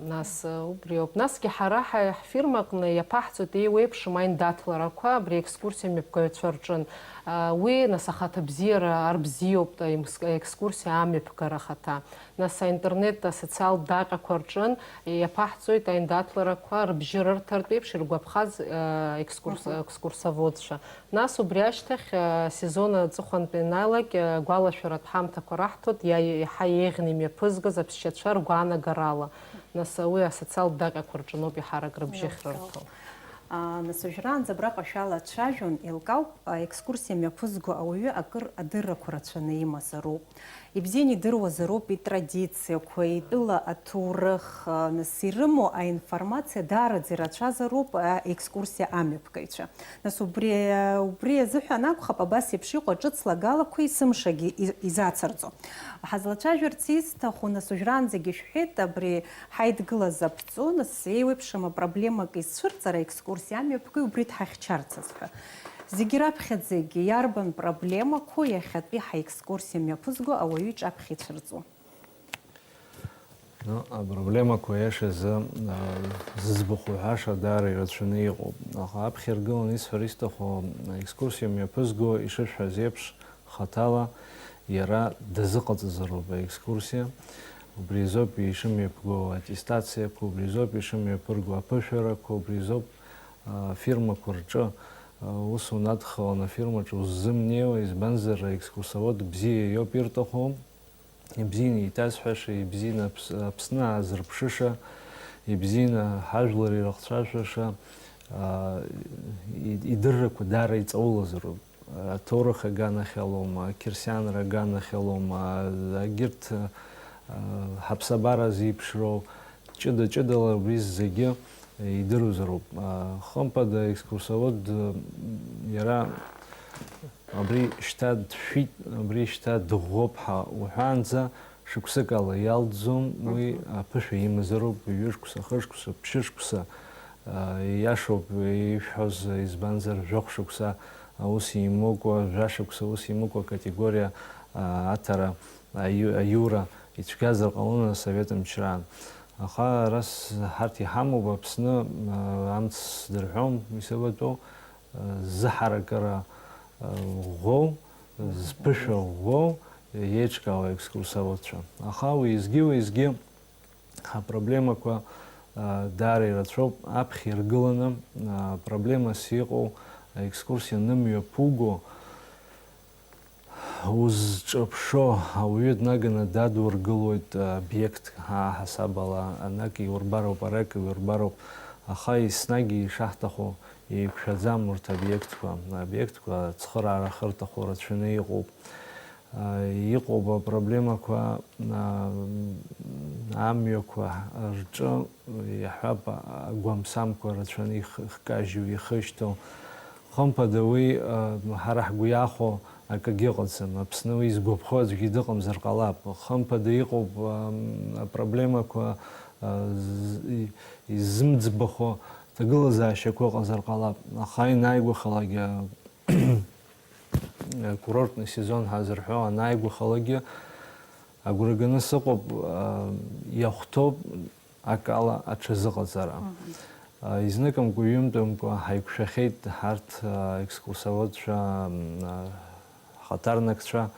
Нас, э, убриоуп. Насгьы ҳара ҳа-, ҳфирмаҟны иаԥаҳҵоит еиуеиԥшым аиндаҭларақәа абри аекскурсиа мҩаԥгаҩцәа рҿын. А, уи, нас, ахаҭабзиара арбзиоуп, аимс-, аекскурсиа амҩаԥгара ахаҭа. Нас аинтернет, асоциалтә даҟьақәа рҿын иаԥаҳҵоит аиндаҭларақәа рыбжьы рырҭартә еиԥш иргәаԥхаз, э, екскурс-, мгм, екскурсоводцәа. Нас убри ашьҭахь, а, асезон аҵыхәантәи ианалак, а, гәалашәаратә ҳамҭақәа раҳҭоит, иа-, иаҳа еиӷьны имҩаԥызгаз аԥсшьацәа ргәаанагарала. Нас уи асоциалтә даҟьақәа рҿы ауп еиҳарак рыбжьы ахьрырҭо. Нас уажәраанӡа абраҟа шәалацәажәон, еилкаауп, аекскурсиа мҩаԥызго ауаҩы акыр адыррақәа рацәаны имазароуп. Ибзианы идыруазароуп итрадициақәа, итәыла аҭоурых, нас ирымоу аинформациа даараӡа ирацәазароуп аекскурсиа амҩаԥгаҩцәа. Нас убри, убри азыҳәан акәхап абас еиԥш иҟоу аҿыц лагалақәа есымшагьы и-, изацырҵо. Ҳазлацәажәарц исҭаху, нас уажәраанӡагьы шәҳәеит, абри ҳаидгылаз аԥҵо, нас еиуеиԥшым апроблемак изцәырҵыр аекскурсиа амҩаԥгаҩ убри дҳахьчарц азы ҳәа. Зегьы раԥхьаӡагьы иарбан проблемақәоу иахьатәи ҳаекскурсиа мҩаԥызго ауаҩы иҿаԥхьа ицәырҵуа? Ну, апроблемақәа иашазы, а, зыӡбахә уҳәаша даара ирацәаны иҟоуп. Аха аԥхьа иргыланы исҳәар исҭаху, аекскурсиа мҩаԥызго ишышәҳәаз еиԥш, хаҭала иара дазыҟаҵазароуп аекскурсиа. Убри азоуп ишымҩаԥго аттестациақәа, убри азоуп ишымҩаԥырго аԥышәарақәа, убри азоуп, а, афирмақәа рҿы, а, усунаҭ халаны афирмаҿы уззымнеиуа, избанзар, аекскурсовод бзиа иоуп ирҭаху, ибзианы еиҭазҳәаша, ибзианы Аԥс-, Аԥсны аазырԥшыша, ибзианы ҳажәлар ирыхцәажәаша, а, и-, идыррақәа даара иҵаулазароуп. Аҭоурых аганахьалоума, ақьырсианра аганахьалоума, егьырҭ, а, ҳаԥсабара зеиԥшроу, ҷыда-ҷыдала уи зегьы идыруазароуп. А, хымԥада, аекскурсовод, а, иара абри шьҭа дшәит, абри шьҭа дыӷәӷәоуп ҳәа уҳәаанӡа, шықәсык ала иалҵӡом, уи Мгм. аԥышәа имазароуп, ҩышықәса, хышықәса, ԥшьышықәса, а, ииашоуп ишәҳәоз, избанзар, жәохә шықәса аус имукәа, жәа шықәса аус имукәа акатегориа, а, аҭара, аиу-, аиура ицәгьазар ҟалон асовет мчраан. Аха ара с-, ҳарҭ иҳамоуп, Аԥсны, а, амц дырҳәом, исыватәоу, а, зыҳаракыра, а, ӷәӷәоу, зԥышәа ӷәӷәоу, еиҿкаау аекскурсоводцәа. Аха уеизгьы-уеизгьы апроблемақәа, а, даара ирацәоуп. Аԥхьа иргыланы, а, проблемас иҟоу аекскурсиа анымҩаԥуго, узҿаԥшо ауаҩы днаганы дадургылоит, а, обиектк, ҳа ҳасаб ала, анак иурбароуп, арак иурбароуп, аха еснагь ишаҳҭаху еиқәшәаӡам урҭ аобиектқәа. Аобиектқәа ацхыраара ахьырҭаху рацәаны иҟоуп. А, иҟоуп апроблемақәа, а, амҩақәа рҿы, иаҳҳәап, агәамсамқәа рацәаны их-, ихкажьу, ихышьҭоу. Хымԥада уи, а, ҳара ҳгәы иахәо акагьы ыҟаӡам. Аԥсны уи изгәаԥхо аӡәгьы дыҟамзар ҟалап. Хымԥада иҟоуп, а, апроблемақәа, а, з-, и-, изымӡбахо ҭагылазаашьақәа ыҟазар ҟалап. Аха ианааигәахалак, а, курортный сезон ҳазырҳәо анааигәахалагьы агәра ганы сыҟоуп, а, иахәҭоуп акала аҽазыҟаҵара. Мгм. А, изныкымкәа, ҩынтәымкәа ҳаиқәшәахьеит ҳарҭ, а, екскурсоводцәа, м, а, ҳхаҭарнакцәа,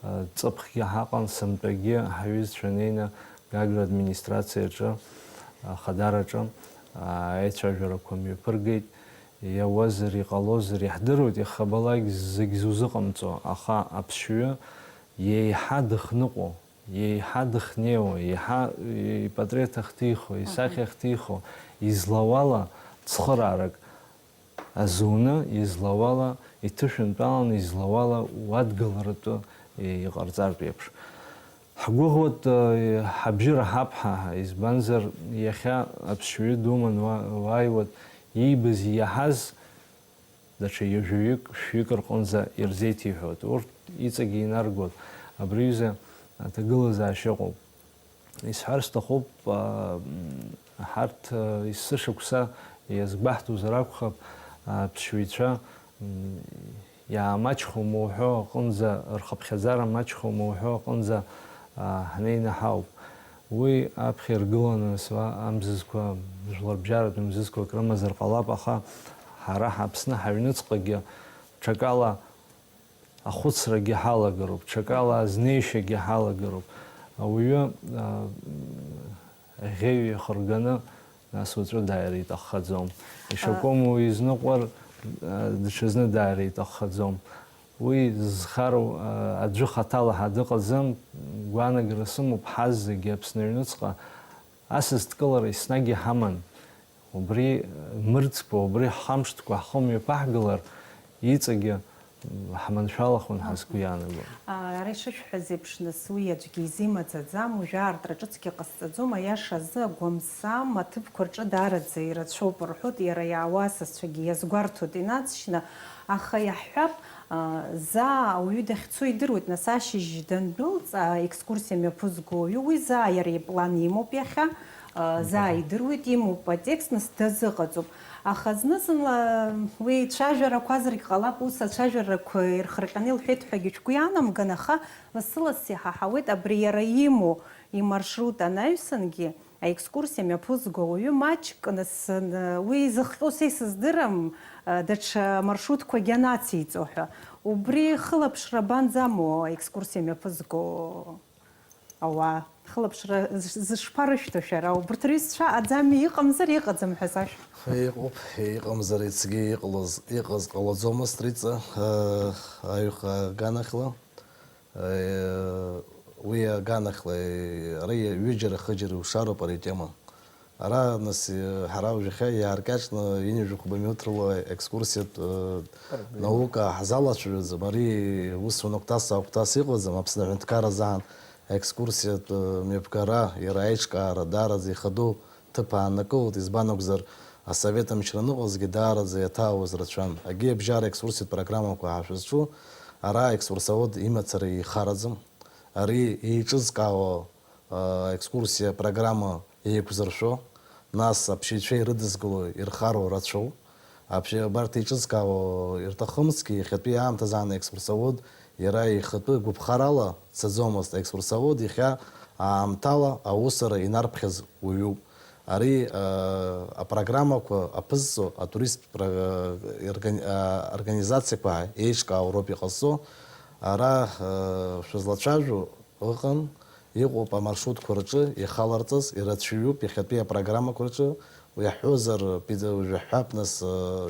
а, ҵыԥхгьы ҳаҟан, сынтәагьы ҳаҩызцәа неины Гагра администрациаҿы, ахадараҿы, а, аицәажәарақәа мҩаԥыргеит. Иауазар, иҟалозар, иаҳдыруеит, иахьабалак зегь зузыҟамҵо, аха аԥсшьаҩы иеиҳа дыхныҟәо, иеиҳа дыхнеиуа, иеиҳа ипатреҭ ахҭихуа, исахьа ахҭихуа, излауала цхыраарак азуны, излауала иҭышәынтәаланы, излауала уадгыларатәы иҟарҵартә еиԥш. Ҳгәыӷуеит, ҳабжьы раҳап ҳәа, избанзар, иахьа аԥсшьаҩы думан уа-, уааиуеит, иибаз, иаҳаз даҽа ҩажәаҩык, шәҩык рҟынӡа ирзеиҭеиҳәоит. Урҭ иҵегьы инаргоит. Абри аҩыза аҭагылазаашьа ыҟоуп. Исҳәар сҭахуп, а, м, ҳарҭ, а, есышықәса иазгәаҳҭозар акәхап, а, аԥсшьаҩцәа, м, иаамаҷхома уҳәо аҟынӡа, рхыԥхьаӡара маҷхома уҳәо аҟынӡа, а, ҳнеины ҳауп. Уи аԥхьа иргыланы, сва-, амзызқәа, жәларбжьаратә мзызқәак рымазар ҟалап, аха ҳара ҳАԥсны ҳаҩныҵҟагьы ҽакала ахәыцрагьы ҳалагароуп, ҽакала азнеишьагьы ҳалагароуп. Ауаҩы, а, аӷьеҩ ихырганы, нас уаҵәы дааира иҭаххаӡом. Ишакәым уизныҟәар, а, даҽазны дааира иҭаххаӡом. Уи зхароу, а, аӡәы хаҭала ҳа дыҟаӡам, гәаанагара сымоуп, ҳазегьы Аԥсны аҩныҵҟа асасдкылара еснагь иҳаман. Убри мырӡкәа, убри ҳамшқәа ҳхы мҩаԥаҳгалар, иҵегьы ҳманшәалахоит ҳәа сгәы иаанагоит. Ара ишышәҳәаз еиԥш, нас уи аӡәгьы изимаӡаӡам, уажәы аартра ҿыцгьы ҟасҵаӡом, аиаша азы агәамсам аҭыԥқәа рҿы даараӡа ирацәоуп рҳәоит, иара иаауа асасцәагьы иазгәарҭоит инаҵшьны, аха иаҳҳәап, заа ауаҩы дахьцо идыруеит, нас ашьыжь дандәылҵ, аекскурсиа мҩаԥызго ауаҩы уи заа иара иплан имоуп иахьа, заа идыруеит, имоуп атекст, нас дазыҟаҵоуп. Аха зны-зынла уи цәажәарақәазаргь ҟалап, ус ацәажәарақәа ирхырҟьаны илҳәеит ҳәагьы шәгәы иаанамган, аха лассы-ласс иҳаҳауеит абри иара имоу имаршрут анаҩсангьы, аекскурсиа мҩаԥызго ауаҩы маҷк, нас, уи изыхҟьо са исыздырам, даҽа маршрутқәагьы анациҵо ҳәа. Убри хылаԥшра банӡамоу аекскурсиа мҩаԥызго ауаа? Хылаԥшра зышԥарышәҭо шәара? Убырҭ рҩызцәа аӡами, иҟамзар иҟаӡам ҳәа сашәҳәа. Иҟоуп, иҟамзар ицгьы иҟалаз, иҟаз ҟалаӡомызт Риҵа, аҩха аганахьла. Уи аганахьла, ара ҩыџьара-хыџьара иушароуп ари атема. Ара, нас, ҳара уажәахьа иааркьаҿны ҩынҩажәи хәба минуҭ рыла екскурсиатә наука ҳзалацәажәаӡом. Ари усуан агәҭас-агәҭас иҟаӡам, Аԥсны аҳәынҭқарра азыҳәан аекскурсиатә мҩаԥгара, иара аиҿкаара даараӡа ихадоу ҭыԥ ааннакылоит, избан акәзар, асовет мчра аныҟазгьы даараӡа иаҭаауаз рацәан. Агьи абжьара екскурсиатә программақәа ҳашәызҿу, ара аекскурсовод имацара еихараӡам. Ари еиҿызкаауа аекскурсиа программа еиқәзыршәо, нас аԥсшьаҩцәа ирыдызкыло ирхароу рацәоуп. Абарҭ еиҿызкаауа ирҭахымзҭгьы, иахьатәи аамҭазы аан аекскурсовод иара ихатәы гәыԥхарала дцаӡомызт. Аекскурсовод иахьа аамҭала аусура инарԥхьаз уаҩуп. Ари апрограммақәа аԥызҵо атуристтә организациақәа еиҿкаауа роуп иҟазҵо. Ара шәызлацәажәо ыҟан, иҟоуп амаршрутқәа рҿы ихаларҵаз, ирацәаҩуп иахьатәи апрограммақәа рҿы, иаҳҳәозар, уажәы ҳҳәап, нас,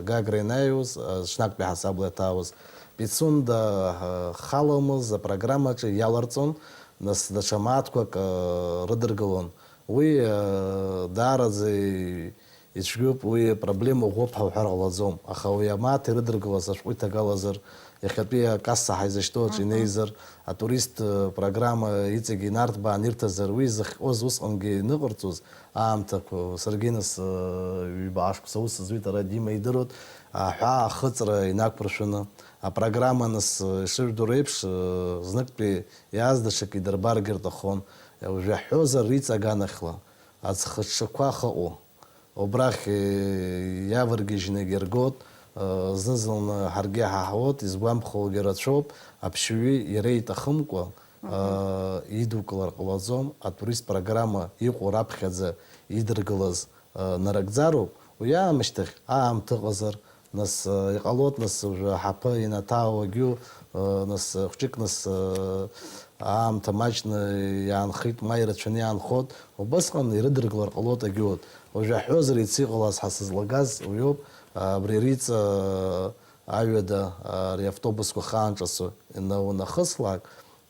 Гагра ианааиуаз, ҽнактәи ҳасабла иаҭаауаз, Пицунда халамыз апрограммаҿы иаларҵон, нас, даҽа мааҭқәак рыдыргылон. Уи даараӡа ицәгьоуп, уи апроблема ӷәӷәоуп ҳәа уҳәар ҟалаӡом, аха уи амааҭ ирыдыркылаз ашәҟәы иҭагалазар, иахьатәи акасса ҳаизышьҭоу аҿы инеизар, атурист программа иҵегь инарҭбаан ирҭазар, уи зыхҟьоз усҟангьы иныҟарҵоз аамҭақәа, саргьы нас ҩба шықәса аус зуеит ара, Дима идыруеит, аҳәаа ахыҵра инақәыршәаны, апрограмма нас ишыжәдыруа еиԥш, зныктәи иааз даҽакы идырбаргьы рҭаххон, уажәы иаҳҳәозар, Риҵа аганахьла аӡхыҽҽақәа ахыҟоу. Убрахь иаваргьежьны егьыргоит, зны-зынла ҳаргьы иҳаҳауеит, изгәамԥхогьы рацәоуп, аԥсшьаҩы иара иҭахымкәа идукылар ҟалаӡом, атурист программа иҟоу раԥхьаӡа идыргылаз нарыгӡароуп, уи аамышьҭахь аамҭа ыҟазар, Нас, э, иҟалоит, нас, уажәы аҳаԥы инаҭаауагьы, э, нас, э, хәҷык, нас, э, аамҭа маҷны иаанхеит, ма ирацәаны иаанхоит, убасҟан ирыдыркылар ҟалоит агьуат. Уажәы иаҳҳәозар, иацы иҟалаз ҳәа сызлагаз уиоуп, э, абри Риҵа, э, аҩада, э, ари автобусқәа хаанҿасо инаунахыслак,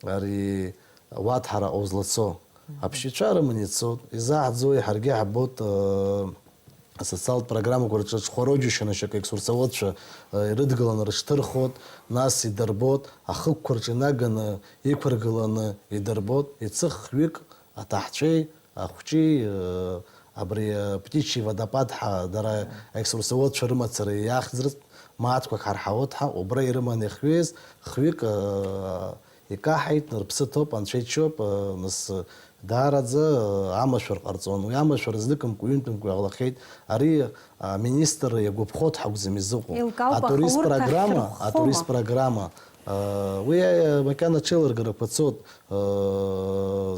ари уаҭәара узлацо. Аԥсшьацәа рыман ицоит, изааҳӡои, ҳаргьы ҳбоит, э, асоциалтә программақәа рҿы ҽхәароу џьашьаны шьак аекскурсоводцәа, э, ирыдгыланы рыҽҭырхуеит, нас идырбоит, ахықәқәа рҿы инаганы иқәыргыланы идырбоит, иацы хҩык аҭаҳцәеи, ахәҷи, э, абри, э, Птичий водопад ҳәа дара аекскурсоводцәа рымацара иахьӡыртә мааҭқәак ҳарҳауеит ҳәа, убра ирыманы ихҩеиз хҩык, э, Икаҳаит, рыԥсы ҭоуп, анцәа иччоуп, нас даараӡа амашәыр ҟарҵон. Уи амашәыр зныкымкәа, ҩынтәымкәа иҟалахьеит. Ари аминистр иагәаԥхоит ҳакәӡам изыҟоу. Еилкаауп, аха Атурист урҭ программа, ахьырхәхома? Атурист программа, уи макьана аҽеилыргарақәа цоит,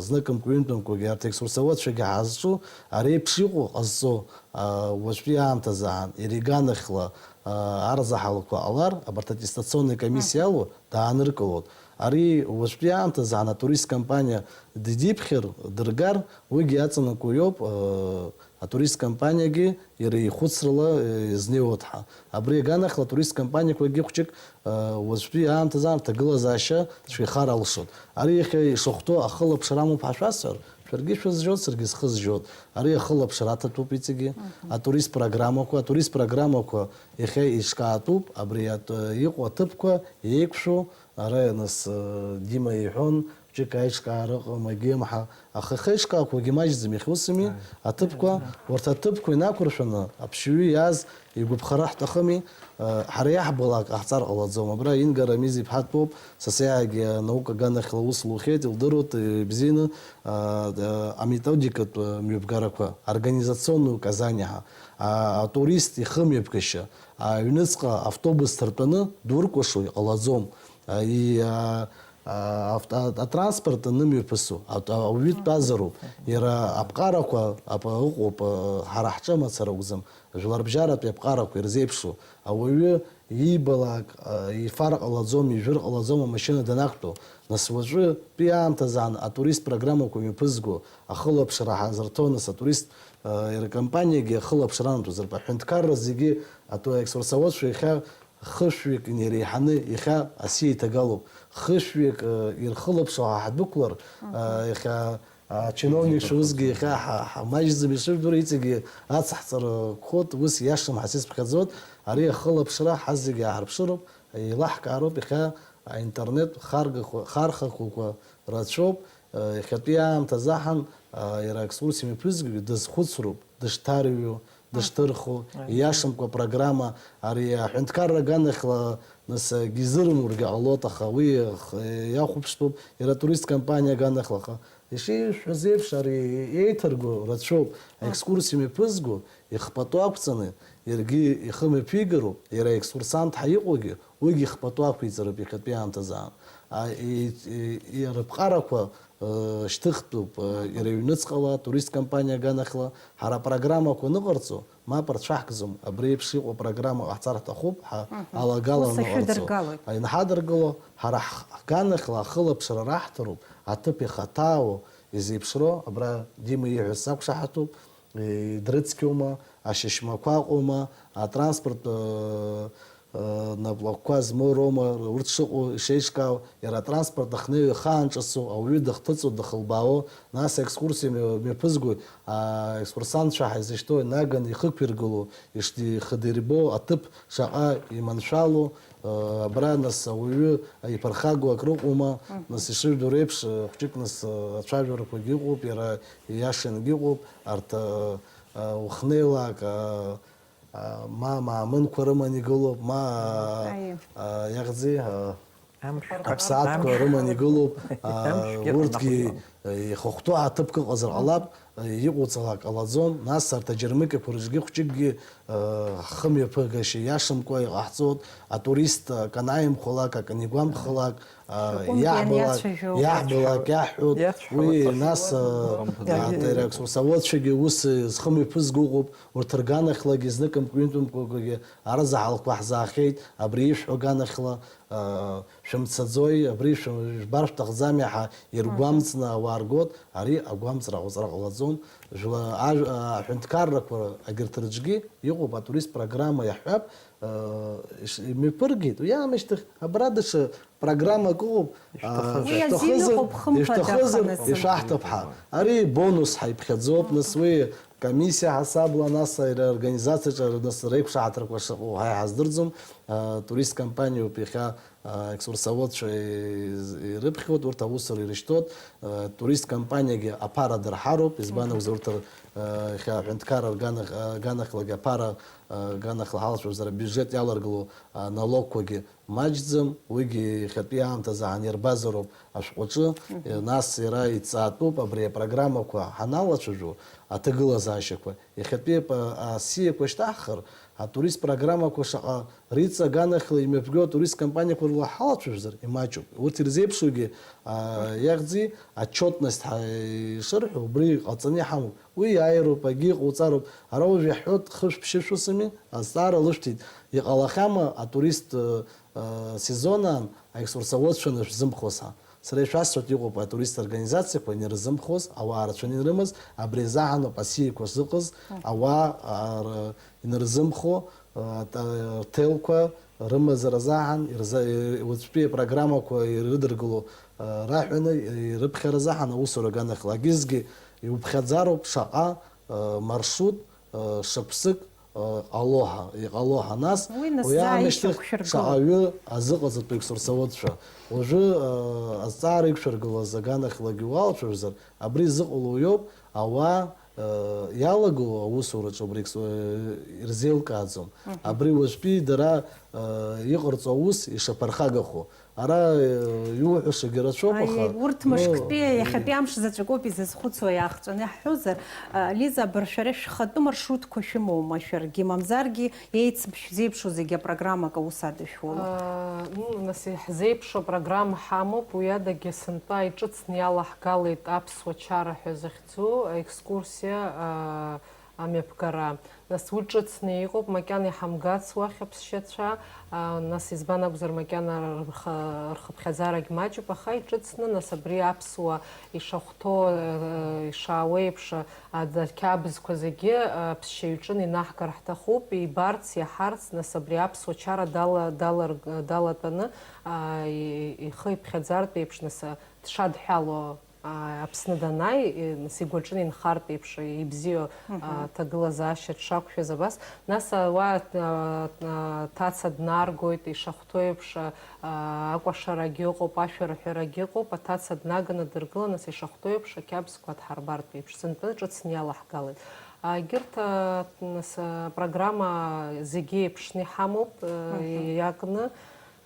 зныкымкәа, ҩынтәымкәагьы арҭ аекскурсоводцәагьы ҳазҿу, ари еиԥш иҟоу ҟазҵо, уажәтәи аамҭазы аан, иара иганахьла арзаҳалқәа ҟалар, абарҭ аттестационный комиссиа алоу, дааныркылоит. Ари уажәтәи аамҭазы аан атурист компаниа дидиԥхьар, дыргар, уигьы аҵанакуа иоуп, э, атурист компаниагьы иара ихәыцрала, э, изнеиуа ҭҳа. Абри аганахьла атурист компаниақәагьы хәҷык, э, уажәтәи аамҭазы аан рҭагылазаашьа цәгьахар алшоит. Ари иахьа ишахәҭоу ахылаԥшра амоуп ҳәа шәасҳәар, Шәаргьы шәызжьоит, саргьы схы зжьоит. Ари ахылаԥшра аҭатәуп иҵегьы. Атурист программақәа, атурист программақәа иахьа еиҿкаатәуп, абри атә-, иҟоу аҭыԥқәа еиқәшәо, ара нас, э, Дима иҳәон, ҿык аиҿкаара ыҟам, агьемҳа, аха ихеиҿкаақәагьы маҷӡам, иахьа усыми, аҭыԥқәа, урҭ аҭыԥқәа инақәыршәаны, аԥшьҩы иааз игәаԥхара ҳҭахыми, э, ҳара иаҳбалак ҟаҳҵар ҟалаӡом. Абра Инга Рамиз-иԥҳа дтәоуп, сасиаагьы анаука аганахьла аус лухьеит, илдыруеит, э, ибзианы, э, э, аметодикатә, э, мҩаԥгарақәа, организационные указания ҳәа, а, атурист ихымҩаԥгашьа, аҩныҵҟа автобус ҭартәаны дуркәашо иҟалаӡом. А, и, а, а, авто-, атранспорт анымҩаԥысу, а, а, ауаҩы дтәазароуп. Иара аԥҟарақәа ап-, ыҟоуп, а, ҳара ҳҿы мацара акәӡам. Жәларбжьаратәи аԥҟарақәа ирзеиԥшу. Ауаҩы иибалак, а, ифар ҟалаӡом, ижәыр ҟалаӡом амашьына данақәтәоу. Нас уаҵәытәи аамҭазаан атурист программақәа мҩаԥызго ахылаԥшра ҳазырҭо, нас атурист, а, иара акомпаниагьы ахылаԥшра анатәозароуп. Аҳәынҭқарра зегьы ату-, аекскурсоводцәа иахьа хышәҩык инареиҳаны иахьа асиа иҭагалоуп. Хышәҩык, э, ирхылаԥшуа ҳа ҳдәықәлар, э, иахьа ачиновникцәа усгьы иахьа ҳа-, ҳамаҷӡам ишыжәдыруа, иҵегьы ацҳҵара қәоит, ус иашам ҳәа сизԥхьаӡоит. Ари ахылаԥшра ҳазегьы ааҳарԥшыроуп, еилаҳкаароуп, иахьа аинтернет харгақәа, хархақәақәа рацәоуп. Иахьатәи аамҭазы аҳан, иара аекскурсиа мҩаԥызгагьы дазхәыцроуп, дышҭарҩу, дышҭырху, ииашамкәа апрограмма, ари аҳәынҭқарра аганахьла, нас, акгьы изырымургьы ҟалоит, аха уи иах-, иахәаԥштәуп, иара атурист компаниа аганахьла, аха ишишәҳәаз еиԥш, ари еиҭарго рацәоуп, аекскурсиа мҩаԥызго ихпату ақәҵаны, иаргьы ихы мҩаԥигароуп, иара аекскурсант ҳәа иҟоугьы, уигьы ихпату ақәиҵароуп иахьатәи аамҭазаан. А, и, и, и, рыԥҟарақәа, э, шьҭыхтәуп, э, иара иҩныҵҟала, турист компаниа аганахьла, ҳара апрограммақәа аныҟарҵо, мап рцәаҳкӡом, абри еиԥш иҟоу апрограмма ҟаҳҵар ҳҭахуп, ҳа алагала ус аныҟарҵо. Ашәыдыргалоит. Инҳадыргыло, ҳара ҳ-, ҳганахьла ахылаԥшра раҳҭароуп, аҭыԥ ихаҭаау, изеиԥшроу, абра Дима ииҳәаз сақәшаҳаҭуп, э, дрыцқьоума, ашьашьмақәа ыҟоума, атранспорт, э, э, наплакқәа змоу роума, урҭ шыҟоу, ишеиҿкаау, иара атранспорт ахнеиҩы ахаан ҿыцу, ауаҩы дыхҭыҵуа, дыхылбаауа, нас аекскурсиа мҩа-, мҩаԥызгоит, аекскурсантцәа ҳаизышьҭоу инаганы ихықәиргыло, ишди-, ихыдирбо аҭыԥ шаҟа иманшәало, э, абра нас ауаҩы иԥырхагоу акрыҟоума, нас ишыжәдыруа еиԥш, э, хәҷык нас, э, ацәажәарақәагьы ыҟоуп, иара ииашангьы ыҟоуп, арҭ, э, э, ухнеилак, э, а, ма маамынқәа рыман игылоуп, ма, а, Аи. А, иахьӡи, а, Амшә. Аԥсаатәқәа Амшә. Рыман игылоуп, а, Амшәгьы урҭгьы, ҟанаҟәион. А, ихахәҭоу аҭыԥк ыҟазар ҟалап, а, иҟоуҵалак ҟалаӡом, нас арҭ аџьармыкьақәа рыҿгьы хәҷыкгьы, а, ҳхымҩаԥыгашьа иашамкәа иҟаҳҵоит, атурист акы анаимхәалак, акы анигәамԥхалак, а, Шәҟәымкәа иаҳбалак, ианиацәажәо. Иаҳбалак иаҳҳәоит, Иацәшәауеит. Уи нас, а, Ианиацәажәо. А, ианиацәажәо. Иара аекскурсоводцәагьы ус зхымҩаԥызго ыҟоуп, урҭ рганахьлагьы зныкымкәа-ҩынтәымкәагьы арзаҳалқәа ҳзаахьеит, абри ишәҳәо аганахьла, а, шәымцаӡои, абри шәы-, жәбар шәҭахӡами ҳәа иргәамҵны ауаа ргоит, ари агәамҵра аҟәҵара ҟалаӡом. Жәла-, ажә-, а, аҳәынҭқаррақәа агьырҭ рыҿгьы иҟоуп атурист программа иаҳҳәап, а, иш-, имҩаԥыргеит, уи аамышьҭахь абра даҽа программак ыҟоуп, а, Ишәҭахызар. Уи шәҭахызар, азин ыҟоуп, хымԥада, ишәҭахызар, аханасыла. Ишәаҳҭап ҳәа. Ари бонус ҳәа иԥхьаӡоуп, нас уи комиссиа ҳасабла, нас иара организациаҿы, нас реиқәшаҳаҭрақәа шыҟоу ҳа иҳаздырӡом. А, турист компаниоуп иахьа, а, екскурсоводцәа и-, ирыԥхьоит, урҭ аусура ирышьҭоит. А, турист компаниагьы аԥара дырҳароуп, избан акәзар, урҭ р-, а, иахьа аҳәынҭқарра рганах-, а, аганахьлагьы аԥара, а, аганахьла ҳалацәажәозар, абиуџьет иаларгыло, а, налогқәагьы маҷӡам, уигьы иахьатәи аамҭазы ҳанирбазароуп ашәҟәаҿы, нас иара иҵаатәуп абри апрограммақәа ҳаналацәажәо, аҭагылазаашьақәа. Иахьатәи ап-, асиақәа шьҭаҳхыр, атурист программақәа шаҟа риҵа аганахьла имҩаԥгоу атурист компаниақәа рыла ҳалацәажәозар, имаҷуп. Урҭ ирзеиԥшугьы, а, иахьӡи, отчетность ҳа-, ишырҳәо, убри ҟаҵаны иҳамоуп. Уи иааироуп, агьи иҟауҵароуп. Ара уажә иаҳҳәоит, хышә-ԥшьышә усыми, азҵаара лышәҭеит. Иҟалахьама атурист, э, э, сезонаан аекскурсоводцәа анышәзымхоз ҳәа? Сара ишәасҳәоит, иҟоуп атурист организациақәа инарзымхоз, ауаа рацәаны инрымаз, абри азы ҳаноуп асиақәа зыҟаз, ауаа, а, р-, инарзымхо, а, т-, рҭелқәа, Рымазара азаҳан, ирза-, уаҵәтәи апрограммақәа ирыдыркыло, а, раҳәаны, ирыԥхьара азаҳан аусура аганахьала. Акгьы-зегьы иуԥхьаӡароуп шаҟа, а, маршрут, а, шықәсык, а, ҟало ҳа, иҟало ҳа. Нас Уи нас уи заа аамышьҭахь ишьақәшәыргылоуп. Шаҟаҩы азыҟаҵатәу екскурсоводцәа. Уажәы, а, азҵаара иқәшәыргылаз аганахьлагьы уалацәажәозар, абри зыҟало уиоуп, ауаа, а, иалаго аусураҿы убри екс-, а, ирзеилкааӡом. Мгм. Абри уажәтәи дара, а, иҟарҵо аус ишаԥырхагахо. Ара, э, иуҳәашагьы рацәоуп, аха, Аиеи, урҭ ну, мышктәи, э, иахьатәи амш заҵәык ауп изызхәыцуа, иаахҵәаны иаҳҳәозар, а, Лиза, абар шәара шәхатәы маршрутқәа шәымоума, шәаргьы, мамзаргьы, еицыб-, шәзеиԥшу зегьы апрограммак аус ада шәоума? А, ну, нас иаҳзеиԥшу апрограмма ҳамоуп, уи адагьы сынтәа иҿыцны иалаҳгалеит аԥсуа чара ҳәа захьӡу аекскурсиа, а, амҩаԥгара. Нас уи ҿыцны иҟоуп, макьана иҳамгац уахь аԥсшьацәа, а, нас избан акәзар, макьана рхы-, рхыԥхьаӡарагь маҷуп, аха иҿыцны, нас абри аԥсуа ишахәҭоу, э, ишаауеиԥш, а, ақьабзқәа зегьы, а, аԥсшьаҩ иҿы инаҳгар ҳҭахуп, ибарц, иаҳарц, нас абри аԥсуа чара дала-, далар-, далатәаны, а, и-, ихы иԥхьаӡартә еиԥш, нас, а, дшадҳәало. А, Аԥсны данааи, нас игәаҿы инхартә еиԥш, ибзиоу, а, Мгм. ҭагылазаашьа дшақәшәаз абас. Нас, а, уа, а, а, ҭаца днаргоит, ишахәҭоу еиԥш, а, а, акәашарагьы ыҟоуп, ашәарҳәарагьы ыҟоуп, аҭаца днаганы дыргылан, нас ишахәҭоу еиԥш, ақьабзқәа дҳарбартә еиԥш, сынтәа ҿыцны иалаҳгалеит. А, егьырҭ, а, нас, а, программа зегьы еиԥшны иҳамоуп, а, Мгм. иакны.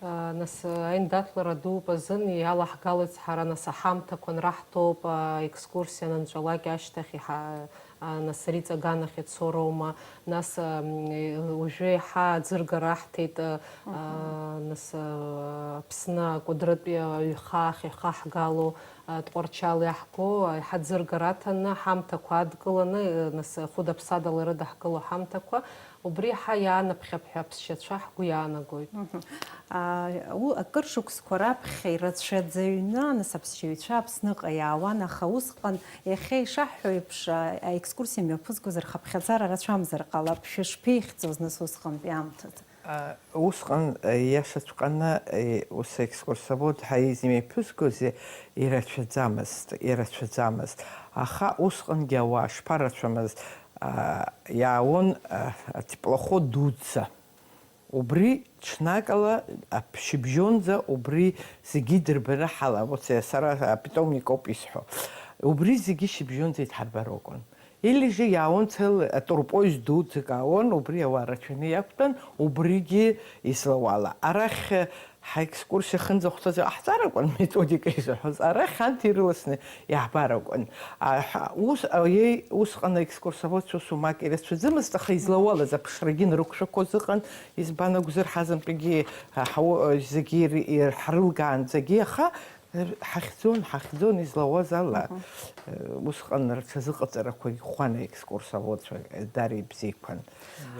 Нас аиндаҭлара дууп азын, иалаҳгалоит ҳара, нас аҳамҭақәа анраҳҭоуп, аекскурсиа анынҵәалак ашьҭахь иҳа-, нас ари ҵаганахь ицо роума, нас, м, уажәы еиҳа аӡыргара аҳҭеит, а, Мгм. нас, а, Аԥсны акәыдрытәи аҩхаахь ихаҳгало, а, Тҟәарчал иаҳго, еиҳа аӡыргара аҭаны, аҳамҭақәа адкыланы, нас хәыда-ԥсадала ирыдаҳкыло аҳамҭақәа, Убри ҳа иаанаԥхьап ҳәа аԥсшьацәа ҳгәы иаанагоит. Мгм. А, у-, акыр шықәсқәа раԥхьа ирацәаӡаҩны, нас аԥсшьаҩцәа Аԥсныҟа иаауан, аха усҟан, иахьа ишаҳҳәо еиԥш, а, аекскурсиа мҩаԥызгоз рхыԥхьаӡара рацәамзар ҟалап, шәышԥеихьӡоз, нас, усҟантәи аамҭазы? А, усҟан, а, иашаҵәҟьаны, а, ус аекскурсовод ҳәа измҩаԥызгоз ирацәаӡамызт, ирацәаӡамызт. Аха усҟангьы ауаа шԥарацәамыз, а, иаауан, а, атеплоход дуӡӡа. Убри ҽнакала аԥшьыбжьонӡа убри зегьы идырбаны ҳалан. Ус сара апитомник ауп исҳәо. Убри зегьы шьыбжьонӡа идҳарбар акәын. Или же иаауан цел-, атурпоезд дуӡӡак аауан, убри ауаа рацәаны иақәтәан, убригьы излауала. Арахь Ҳаекскурсиа хынӡахәҭаӡа иҟаҳҵар акәын, методика изаҳәоз, арахь анҭ ирыласны иаҳбар акәын. А, ҳа-, ус, аиеи, усҟан аекскурсоводцәа сумак ирацәаӡамызт, аха излауалаз аԥшрагьы нарықәшәақәоз ыҟан, избан акәзар, ҳазынтәыгьы, а, ҳау-, а, зегьы ир-, ир-, ҳрылгаанӡагьы, аха, э, ҳахьӡон, ҳахьӡон излауаз ала. Мгм. Э, усҟан рҽазыҟаҵарақәагь ӷәӷәан аекскурсоводцәа, э, дара ибзиақәан.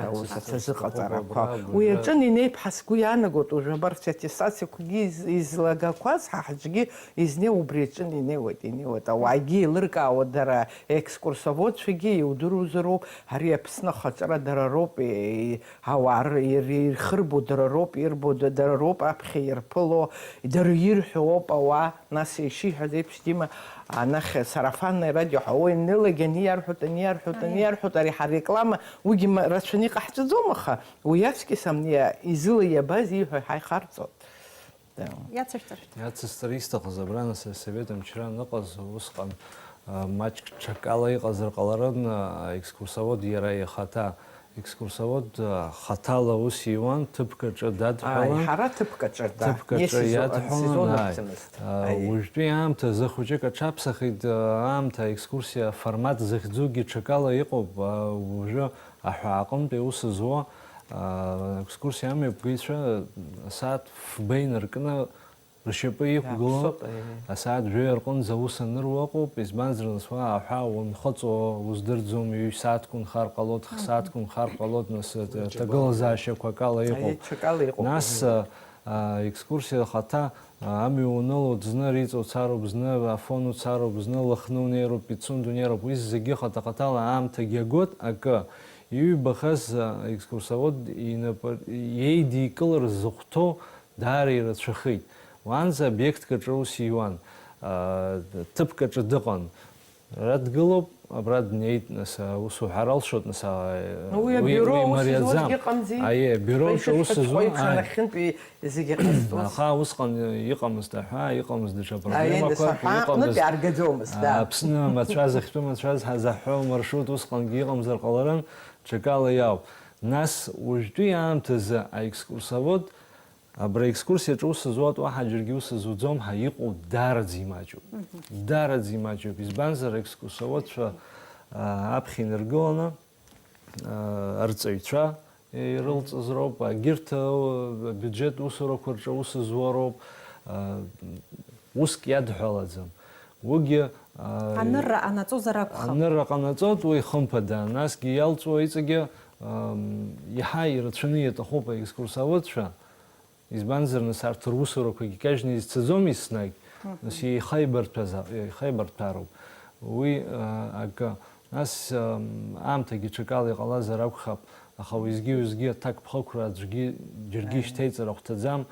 Аус аҭазыҟаҵарақәа. Уи аҿын инеиԥҳа сгәы иаанагоит, уажә абарҭ аттестациақәагьы из-, излагақәаз ҳа ҳаҿгьы изнеи убри аҿын инеиуеит, инеиуеит. Ауаагьы еилыркаауа дара, аекскурсоводцәагьы иудыруазароуп, ари Аԥсны ахаҿра дара роуп, е-, ауаа р-, ир-, ирхырбо дара роуп, ирбо д-, дара роуп, аԥхьа ирԥыло, дара ирҳәо ауп ауаа. Нас ишиҳәаз еиԥш, Дима, анахь сарафанное радио ҳәа, уи анеилак, ани иарҳәоит, ани иарҳәоит, ани Аиеи. Иарҳәоит, ари ҳарреклама, уигьы ма-, рацәаны иҟаҳҵаӡом, аха уи аҵкьыс амни изыла иабаз ииҳәо ҳаихарҵоит. Да. Иацышәҵа. Иацысҵар исҭахыз абра, нас, асовет мчра аныҟаз, усҟан, а, маҷк ҽакала иҟазар ҟаларын, а, аекскурсовод иара ихаҭа. Екскурсовод, а, хаҭала аус иуан, ҭыԥк аҿы дадҳәалан. Ааи, ҳара ҭыԥк аҿы, да. Ҭыԥк аҿы иадҳәалан, ааи. Сезон акәӡамызт. А, ааи. Уажәтәи аамҭазы хәыҷык аҽаԥсахит, а, аамҭа аекскурсиа аформат захьӡугьы ҽакала иҟоуп. А, уажәы аҳәаа аҟынтәи аус зуа, а, аекскурсиа амҩаԥгаҩцәа асааҭ фба инаркны ршьапы иқәгылоуп. Иааԥсоуп, аиеи. Асааҭ жәаҩа рҟынӡа аус аныруа ыҟоуп, избанзар, нас уа аҳәаа унхыҵуа уздырӡом, ҩажәа сааҭк унхар ҟалоит, х-, Мгм. Сааҭк унхар ҟалоит, нас, э, Даҽакала. Ҭагылазаашьақәа акала иҟоуп. Аиеи, даҽакала иҟоуп, Нас, аиеи. Э, а, екскурсиа ахаҭа, а, амҩа унылоит, зны ари ҵоуцароуп, зны Афон уцароуп, зны Лыхны унеироуп, Пицунда унеироуп, уи зегьы хаҭа-хаҭала аамҭагьы агоит, акы. Иҩбахаз аекскурсовод инапы иеидикылар зыхәҭоу даара ирацәахеит. Уаанӡа обиектк аҿы аус иуан, а, ҭыԥк аҿы дыҟан. Ара дгылоуп, абра днеит, нас, аус уҳәар алшоит, нас, а, Уи уи, абиуро уи аус мариаӡам. Зуазгьы ыҟамзи? Аиеи, абиуро Уи аҿы аус шышәҳәац зуан, ҟаҩцәа аи. Нахьынтәи зегьы ҟазҵоз. Аха усҟан иҟамызт аҳәаа, иҟамызт даҽа Аиеи, проблемақәак, нас, аҳәаа иҟамызт, аҟнытә иааргаӡомызт, да. а, Аԥсны амацәаз, ахьтәы мацәаз ҳазаҳҳәо амаршрут усҟангьы иҟамзар ҟаларын, ҽакала иауп. Нас уажәтәи аамҭазы аекскурсовод, абра аекскурсиаҿы ус зуа уаҳа џьаргьы ус зуӡом ҳәа иҟоу даараӡа имаҷуп. Мгм. Даараӡа имаҷуп. Избанзар, аекскурсоводцәа, а, аԥхьа инаргыланы, а, арҵаҩцәа ирылҵыз роуп, егьырҭ, а, абиуџьет усурақәа рҿы аус зуа роуп, а, уск иадҳәалаӡам. Уигьы, а, Анырра ҟанаҵозар акәхап. Анырра ҟанаҵоит, уи хымԥада, насгьы иалҵуа иҵегьы, ам, иаҳа ирацәаны иаҭахуп аекскурсоводцәа, избанзар, нас, арҭ русурақәагьы кажьны изцаӡом еснагь, Мгм. нас, еихаибарҭәаз, еихаибарҭәароуп. Уи, а, акы. Нас, ам, аамҭагьы ҽакала иҟалазар акәхап, аха уеизгьы-уеизгьы аҭакԥхықәра аӡәгьы џьаргьы Аиеи. ишьҭеиҵар ахәҭаӡам,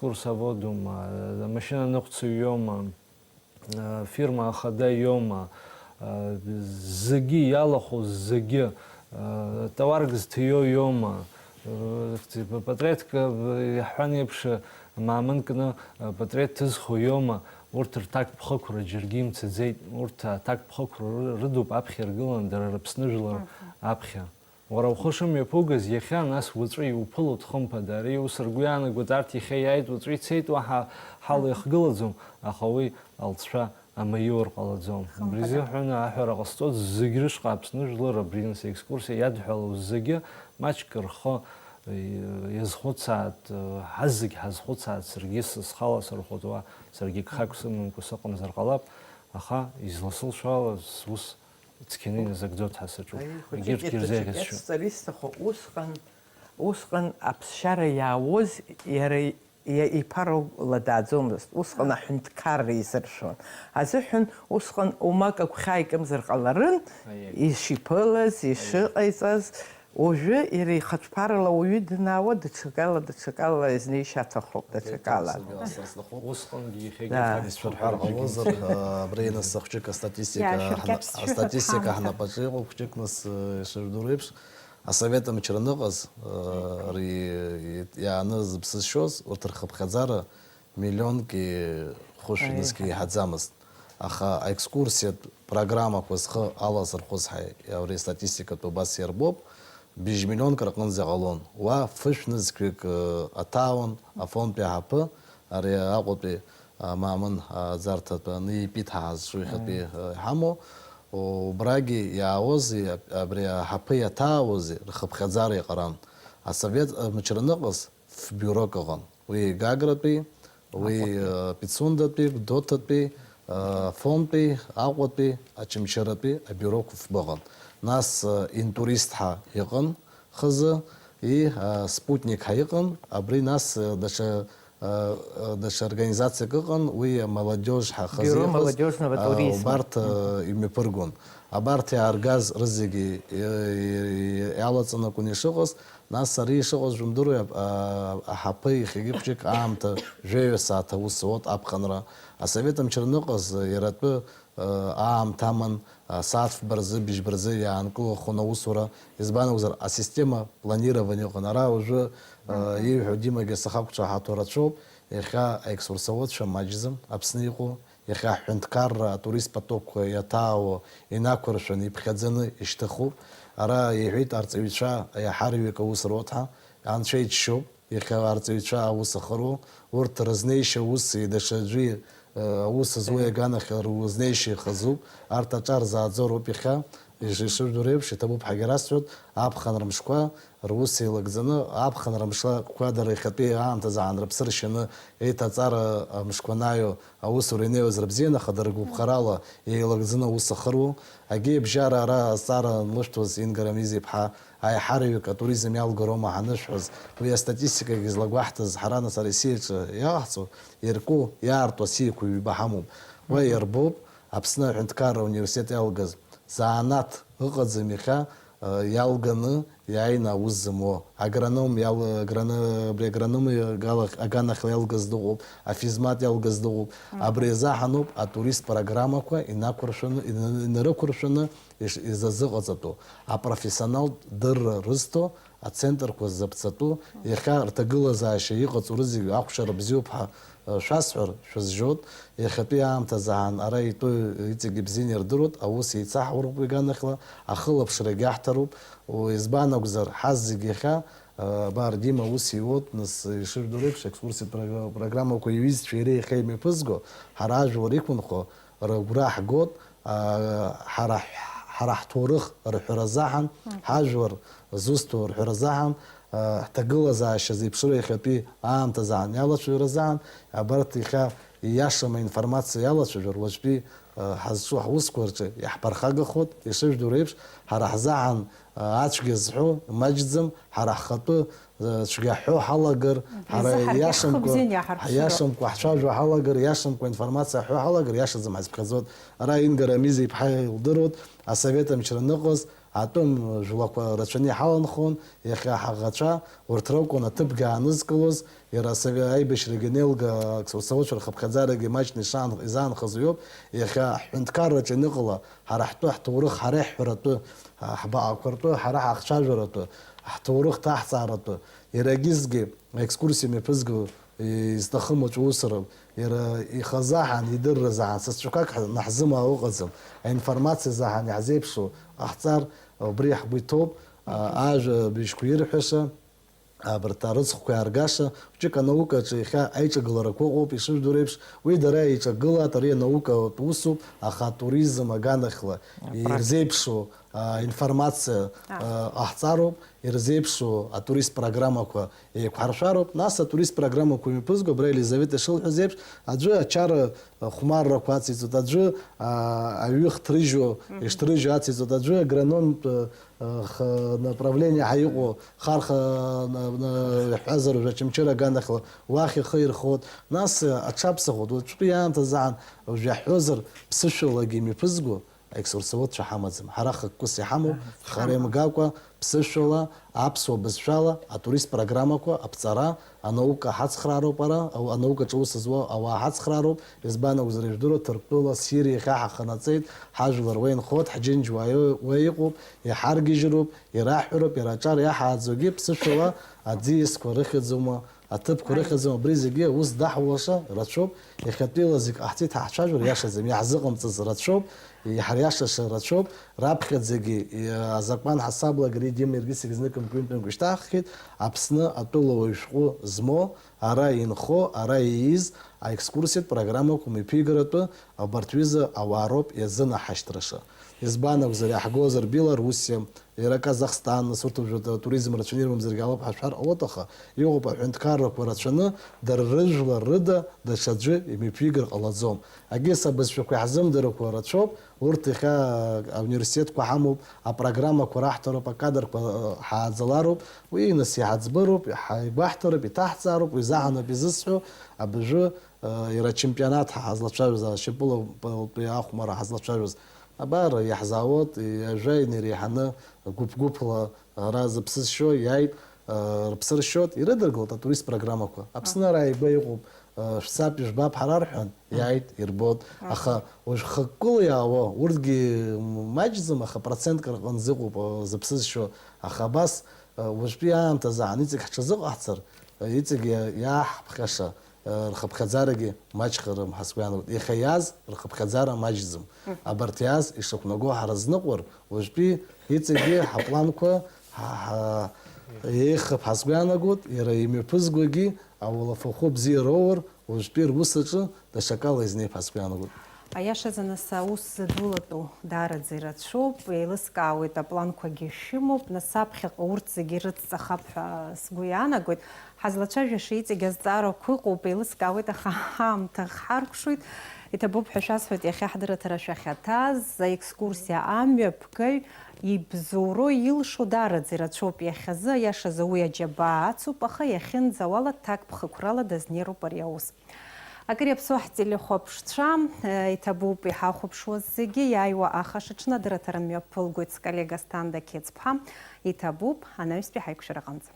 диекскурсоводума, амашьына ныҟәцаҩ иоума, а, фирма ахада иоума, а, зегьы иалахәу зегьы, а, тауарк зҭио иоума, а, патреҭк, а, иаҳҳәан еиԥш, маамын кны, а, патреҭ ҭызхуа иоума, урҭ рҭакԥхықәра џьаргьы имцаӡеит, урҭ аҭакԥхықәра ры-, рыдуп аԥхьа иргыланы дара рыԥсны жәлар Мгм. аԥхьа. Уара ухы шымҩаԥугаз, иахьа, нас уаҵәы иуԥылоит, хымԥада, ари ус ргәы иаанагоит, арҭ иахьа иааит, уаҵәы ицеит, уаҳа ҳала Мгм. ихгылаӡом, аха уи алҵшәа амаиур ҟалаӡом. Хымԥада. Убри азыҳәан аҳәара ҟасҵоит, зегь рышҟа Аԥсны жәлар абри, нас, аекскурсиа иадҳәалоу зегьы маҷк рхы, э, иазхәыцаат, э, ҳазегь ҳазхәыцаат, саргьы схала сархәыцуа, саргьы гхак сымамкәа сыҟамзар ҟалап, аха изласылшо ала сус цқьаны иназыгӡоит ҳәа саҿуп. Аи, хәыҷык Егьырҭгьы ирзеиӷьасшьоит. Даҽакы сҵар исҭаху, усҟан, усҟан аԥсшьара иаауаз иара иа-, иԥара ла дааӡомызт. Усҟан аҳәынҭқарра изыршәон. Азыҳәан усҟан умак агәхьаа икымзар ҟаларын, Аиеи. ишиԥылаз, Аиеи. ишыҟаиҵаз. Уажәы иара ихатә ԥарала ауаҩы данаауа, даҽакала, даҽакала изнеишьа аҭахуп, даҽакала. Усҟангьы иахьагьы Да. Исҳәар ҟалозар, абри нас хәҷык астатистика Иаашәыркьаҿ ҳна-, сшәыҳәа астатистика ҳамҭа. ҳнапаҿы иҟоуп, хәҷык нас, э, ишыжәдыруеиԥш, асовет мчра аныҟаз, э, ри-, иааны зыԥсы зшьоз, урҭ рхыԥхьаӡара миллионки хәышә Аиеи, нызқьи ҳа. иҳаӡамызт. Аха аекскурсиатә программақәа зхы алазырхәыз ҳәа абри астатистикатә убас иарбоуп, быжь миллионк рҟынӡа иҟалон. Уа фышә нызқьҩык, э, аҭаауан, Афонтәи аҳаԥы, ари Аҟәатәи, а, Маамын, а, аӡарҭатәи ани ипит ҳа ҳазҿу иахьатәи, Аиеи. э, иҳамоу, убрагьы иаауази, аб-, абри аҳаԥы иаҭаауази рхыԥхьаӡара иҟаран. Асовет, э, мчра аныҟаз фбиурок ыҟан. Уи Гагратәи, уи, Аҟәатәи. э, Пицундатәи, Гәдоуҭатәи, э, Афонтәи, Аҟәатәи, Очамчыратәи абиуроқәа фба ыҟан. Нас, э, Интурист ҳәа иҟан хазы, и, э, Спутник ҳәа иҟан, абри нас, э, даҽа, э, э, даҽа организациак ыҟан, уи Молодежь ҳәа хазы Бюро иҟаз, молодежного э, туризма. убарҭ, э, имҩаԥыргон. Абарҭ иааргаз рызегьы, э, э, иалаҵаны акәын ишыҟаз, Нас ари ишыҟаз жәымдыруеи, а, аҳаԥы иахьагьы хәҷык аамҭа жәаҩа сааҭ аус зуан аԥхынра. Асовет мчра аныҟаз, иара атәы, а, аамҭа аман, а, сааҭ фба рзы, быжьба рзы иаанкылахон аусура, избан акәзар, асистема планирования ыҟан. Ара уажәы, а, Мгм. ииҳәо Димагьы сахақәцәаҳаҭу рацәоуп, иахьа аекскурсоводцәа маҷӡам, Аԥсны иҟоу. Иахьа аҳәынҭқарра атурист потокқәа иаҭаауа инақәыршәаны, иԥхьаӡаны ишьҭыхуп. Ара иҳәеит арҵаҩцәа, иаҳа рҩык аус руеит ҳәа, анцәа иџьшьоуп, иахьа арҵаҩцәа аус ахыруа, урҭ рызнеишьа ус, даҽаӡәы, э, аус зуа Мгм. иаганахь рызнеишьа ихазуп, арҭ аҿар зааӡо роуп иахьа. Иш-, ишыжәдыруа еиԥш, иҭабуп ҳәагьы расҳәоит, аԥхынра мшқәа рус еилагӡаны, аԥхынра мшқәа дара иахьатәи аамҭазы аан рыԥсы ршьаны, еиҭаҵара мшқәа анааио, аусура инеиуаз рыбзиан, аха дара ргәаԥхарала еилагӡаны аус ахыруан. Агьи абжьара ара азҵаара анлышәҭуаз Инга Рамиз-иԥҳа, аиҳараҩык атуризм иалгароума ҳанышәҳәоз, уи астатистикагьы злагәаҳҭаз ҳара нас Аресиаҿы иаҟаҳҵо, иарку, иаарту асиақәа ҩба ҳамоуп. Уа Мгм. иарбоуп, Аԥсны аҳәынҭқарра ауниверситет иалгаз, заанаҭ ыҟаӡам иахьа, Иалганы иааины аус зымуа. Агроном иал-, агроно-, абри агроном игалахь, аганахьла иалгаз дыҟоуп, афизмат иалгаз дыҟоуп. Абри азыҳәаноуп атурист программақәа инақәыршәаны, ина-, инарықәыршәаны иш-, изазыҟаҵатәу, апрофессионалтә дырра рызҭо ацентрқәа ззаԥҵатәу, иахьа рҭагылазаашьа иҟаҵоу рызегьы ахәшьара бзиоуп ҳәа, э, шәасҳәар, шәызжьот, иахьатәи аамҭазы аан ара итәоу иҵегьы бзианы ирдыруеит, аус еицаҳауртә уи аганахьла, ахылаԥшрагьы аҳҭароуп, у-, избан акәзар, ҳазегь иахьа, э, абар, Дима ус иуот, нас, ишыжәдыруеиԥш, екскурсиатә програ-, программақәа иҩызцәа иара иахьа имҩаԥызго, ҳара ажәлар иқәынхо, рыгәра ҳгот, аа, ҳара, ҳара ҳҭоурых рҳәара азаҳан, ҳажәлар зусҭоу рҳәара азаҳан, аа, ҳҭагылазаашьа зеиԥшроу иахьатәи аамҭазаан иалацәажәара азаҳан, абарҭ иахьа ииашам аинформациа иалацәажәар, уаҵәтәи, аа, ҳазҿу ҳусқәа рҿы иаҳԥырхагахоит, ишыжәдыруа реиԥш, ҳара ҳзаҳан, аа, ацәгьа зҳәо маҷӡам, ҳара ҳхатәы цәгьа ҳҳәо ҳалагар, ҳара иашамкәа, иашамкәа ҳцәажәо ҳалагар, иашамкәа информациа ҳҳәо ҳалагар, иашаӡам ҳазԥхьаӡоит. Ара Инга Рамиз-иԥҳа илдыруеит, асовет амчра аныҟаз, атәым жәлақәа рацәаны иҳаланхон, иахьа ҳаӷацәа урҭ ракәын аҭыԥгьы аанызкылоз, иара асове-, аибашьрагьы анеилга, аекскурсоводцәа рхыԥхьаӡарагьы маҷны ишаан-, изаанхаз уиоуп, иахьа ҳҳәынҭқарраҿы ианыҟала, ҳара ҳтәы ҳҭоурых, ҳара иаҳҳәаратәы, ҳбаҟақәа ртәы, ҳара ҳахцәажәаратәы, ҳҭоурых ҭаҳҵааратәы, иара егьысгьы аекскурсиа мҩаԥызго изҭахым аҿы усуроуп, иара ихазаҳан, идырразаҳан, сасцәақәак ҳа-, наҳзымаа ыҟаӡам, аинформациазаҳан иаҳзеиԥшу ҟаҳҵар, убри ҳгәы иҭоуп, а, ажәабжьқәа ирҳәаша, абарҭ арыцхәқәа иааргаша, хәҷык анаукаҿы иахьа аиҿагыларақәа ыҟоуп, ишыжәдыруа реиԥш, уи дара еиҿагылааит, ари анаукатә усуп, аха атуризм аганахьла ирзеиԥшу, а, информациа, а, ҟаҳҵароуп, ирзеиԥшу атурист программақәа еиқәҳаршәароуп. Нас атурист программақәа имҩаԥызго, абра Елизавета ишылҳәаз еиԥш, аӡәы ачара хәмаррақәа ациҵоит, аӡәы, а, аҩы хҭрыжьуа, ишҭрыжьуа ациҵоит, аӡәы агрономтә, а, х-, направление ҳәа иҟоу, харха, на-, на-, иҳәазар уажәы Очамчыра аганахьла уахь ихы ирхоит. Нас, а, аҽаԥсахоит, уаҵәтәи аамҭазаан, уажә иаҳҳәозар, ԥсышәалагьы имҩаԥызго, аекскурсоводцәа ҳамаӡам. Ҳара хықәкыс иҳамоуп, хара имгакәа, ԥсышәала, аԥсуа бызшәала, атурист программақәа, аԥҵара, анаука ҳацхраароуп ара, ау-, анаукаҿы аус зуа ауаа ҳацхраароуп, избан акәзар, ижәдыруа, Ҭырқәтәыла, Сириа иахьа ҳаханаҵеит, ҳажәлар уа инхоит, ҳџьынџь уа, уа иҟоуп, иҳаргьежьроуп, ираҳҳәароуп, иара аҿар иаҳааӡогьы ԥсышәала аӡиасқәа рыхьӡума, аҭыԥқәа рыхьӡума, абри зегьы аус даҳулаша рацәоуп, иахьатәиала зегь ҟаҳҵеит ҳа ҳцәажәара иашаӡам, иаҳзыҟамҵаз рацәоуп, иҳариашаша рацәоуп, раԥхьаӡагьы, и-, азакәан ҳасаблагьы Дима иаргьы зегь зныкымкәа ҩынтәымкәа ишьҭаҳххьеит, Аԥсны атәылауаҩ шәҟәы змоу, ара инхо, ара ииз, аекскурсиатә программақәа мҩаԥигаратәы абарҭ ҩыза ауаа роуп иазынаҳашьҭраша. Избан акәзар, иаҳгозар Белоруссиа, иара Казахстан, нас урҭ уажәы атуризм рацәаны ирымамзаргьы ҟалап ҳәа шәар ҟалоит, аха иҟоуп аҳәынҭқаррақәа рацәаны, дара рыжәлар рыда даҽаӡәы имҩаԥигар ҟалаӡом. Агьыс абызшәақәа иаҳзымдырқәа рацәоуп, урҭ иахьа ауниверситетқәа ҳамоуп, апрограммақәа раҳҭароуп, акадрқәа, э, ҳааӡалароуп, уи нас иҳаӡбыроуп, ҳаигәаҳҭароуп, иҭаҳҵаароуп, уи заҳаноуп изысҳәо, абыржәы, э, иара ачемпионат ҳа ҳазлацәажәоз, ашьапыла-, пылтәи ахәмарра ҳазлацәажәоз, абар, иаҳзаауеит, ажәа инареиҳаны гәыԥ-гәыԥла ара зыԥсы зшьо иааит, э, рыԥсы ршьоит, ирыдыркылт атурист программақәа. Аԥсны ара ааигәа иҟоуп, э, шәцап, ижәбап ҳара рҳәан, иааит, ирбоит. Аха уажә хықәкыла иаауа, урҭгьы маҷӡам, аха процентк рҟынӡа ыҟоуп, э, зыԥсы зшьо. Аха абас, э, уажәтәи аамҭазы аан иҵегь ҳҽазыҟаҳҵар, э, иҵегь иа-, иааҳԥхьаша, рхыԥхьаӡарагьы маҷхарым ҳәа сгәы иаанагоит. Иахьа иааз рхыԥхьаӡара маҷӡам. Абарҭ иааз ишақәнаго ҳара ҳзныҟәар, уажәтәи иҵегьы ҳапланқәа ҳа-, ҳа-, еиӷьхап ҳәа сгәы иаанагоит, иара имҩаԥызгогьы ауалафахәы бзиа роур, уажәтәи рус аҿы даҽакала изнеип ҳәа сгәы иаанагоит. Аиашазы, нас, аус зыдулатәу даараӡа ирацәоуп, еилыскаауеит, апланқәагьы шәымоуп, нас аԥхьаҟа урҭ зегьы ирыцҵахап ҳәа сгәы иаанагоит. Ҳазлацәажәаша иҵегь азҵаарақәа ыҟоуп, еилыскаауеит, аха ҳаамҭа хҳаркәшоит. Иҭабуп ҳәа шәасҳәоит, иахьа ҳдырраҭара шәахьаҭаз аекскурсиа амҩаԥгаҩ ибзоуроу илшо даараӡа ирацәоуп. Иахьазы, аиашазы, уи аџьабаа ацуп, аха иахьынӡауа ала ҭакԥхықәрала дазнеироуп ари аус. Акыр иаԥсоу ҳтелехәаԥшцәа, э, иҭабуп иҳахәаԥшуаз зегьы, иааиуа ахашаҽны адырраҭара мҩаԥылгоит сколлега Асҭанда Қьецԥҳа, иҭабуп анаҩстәи ҳаиқәшәараҟынӡа.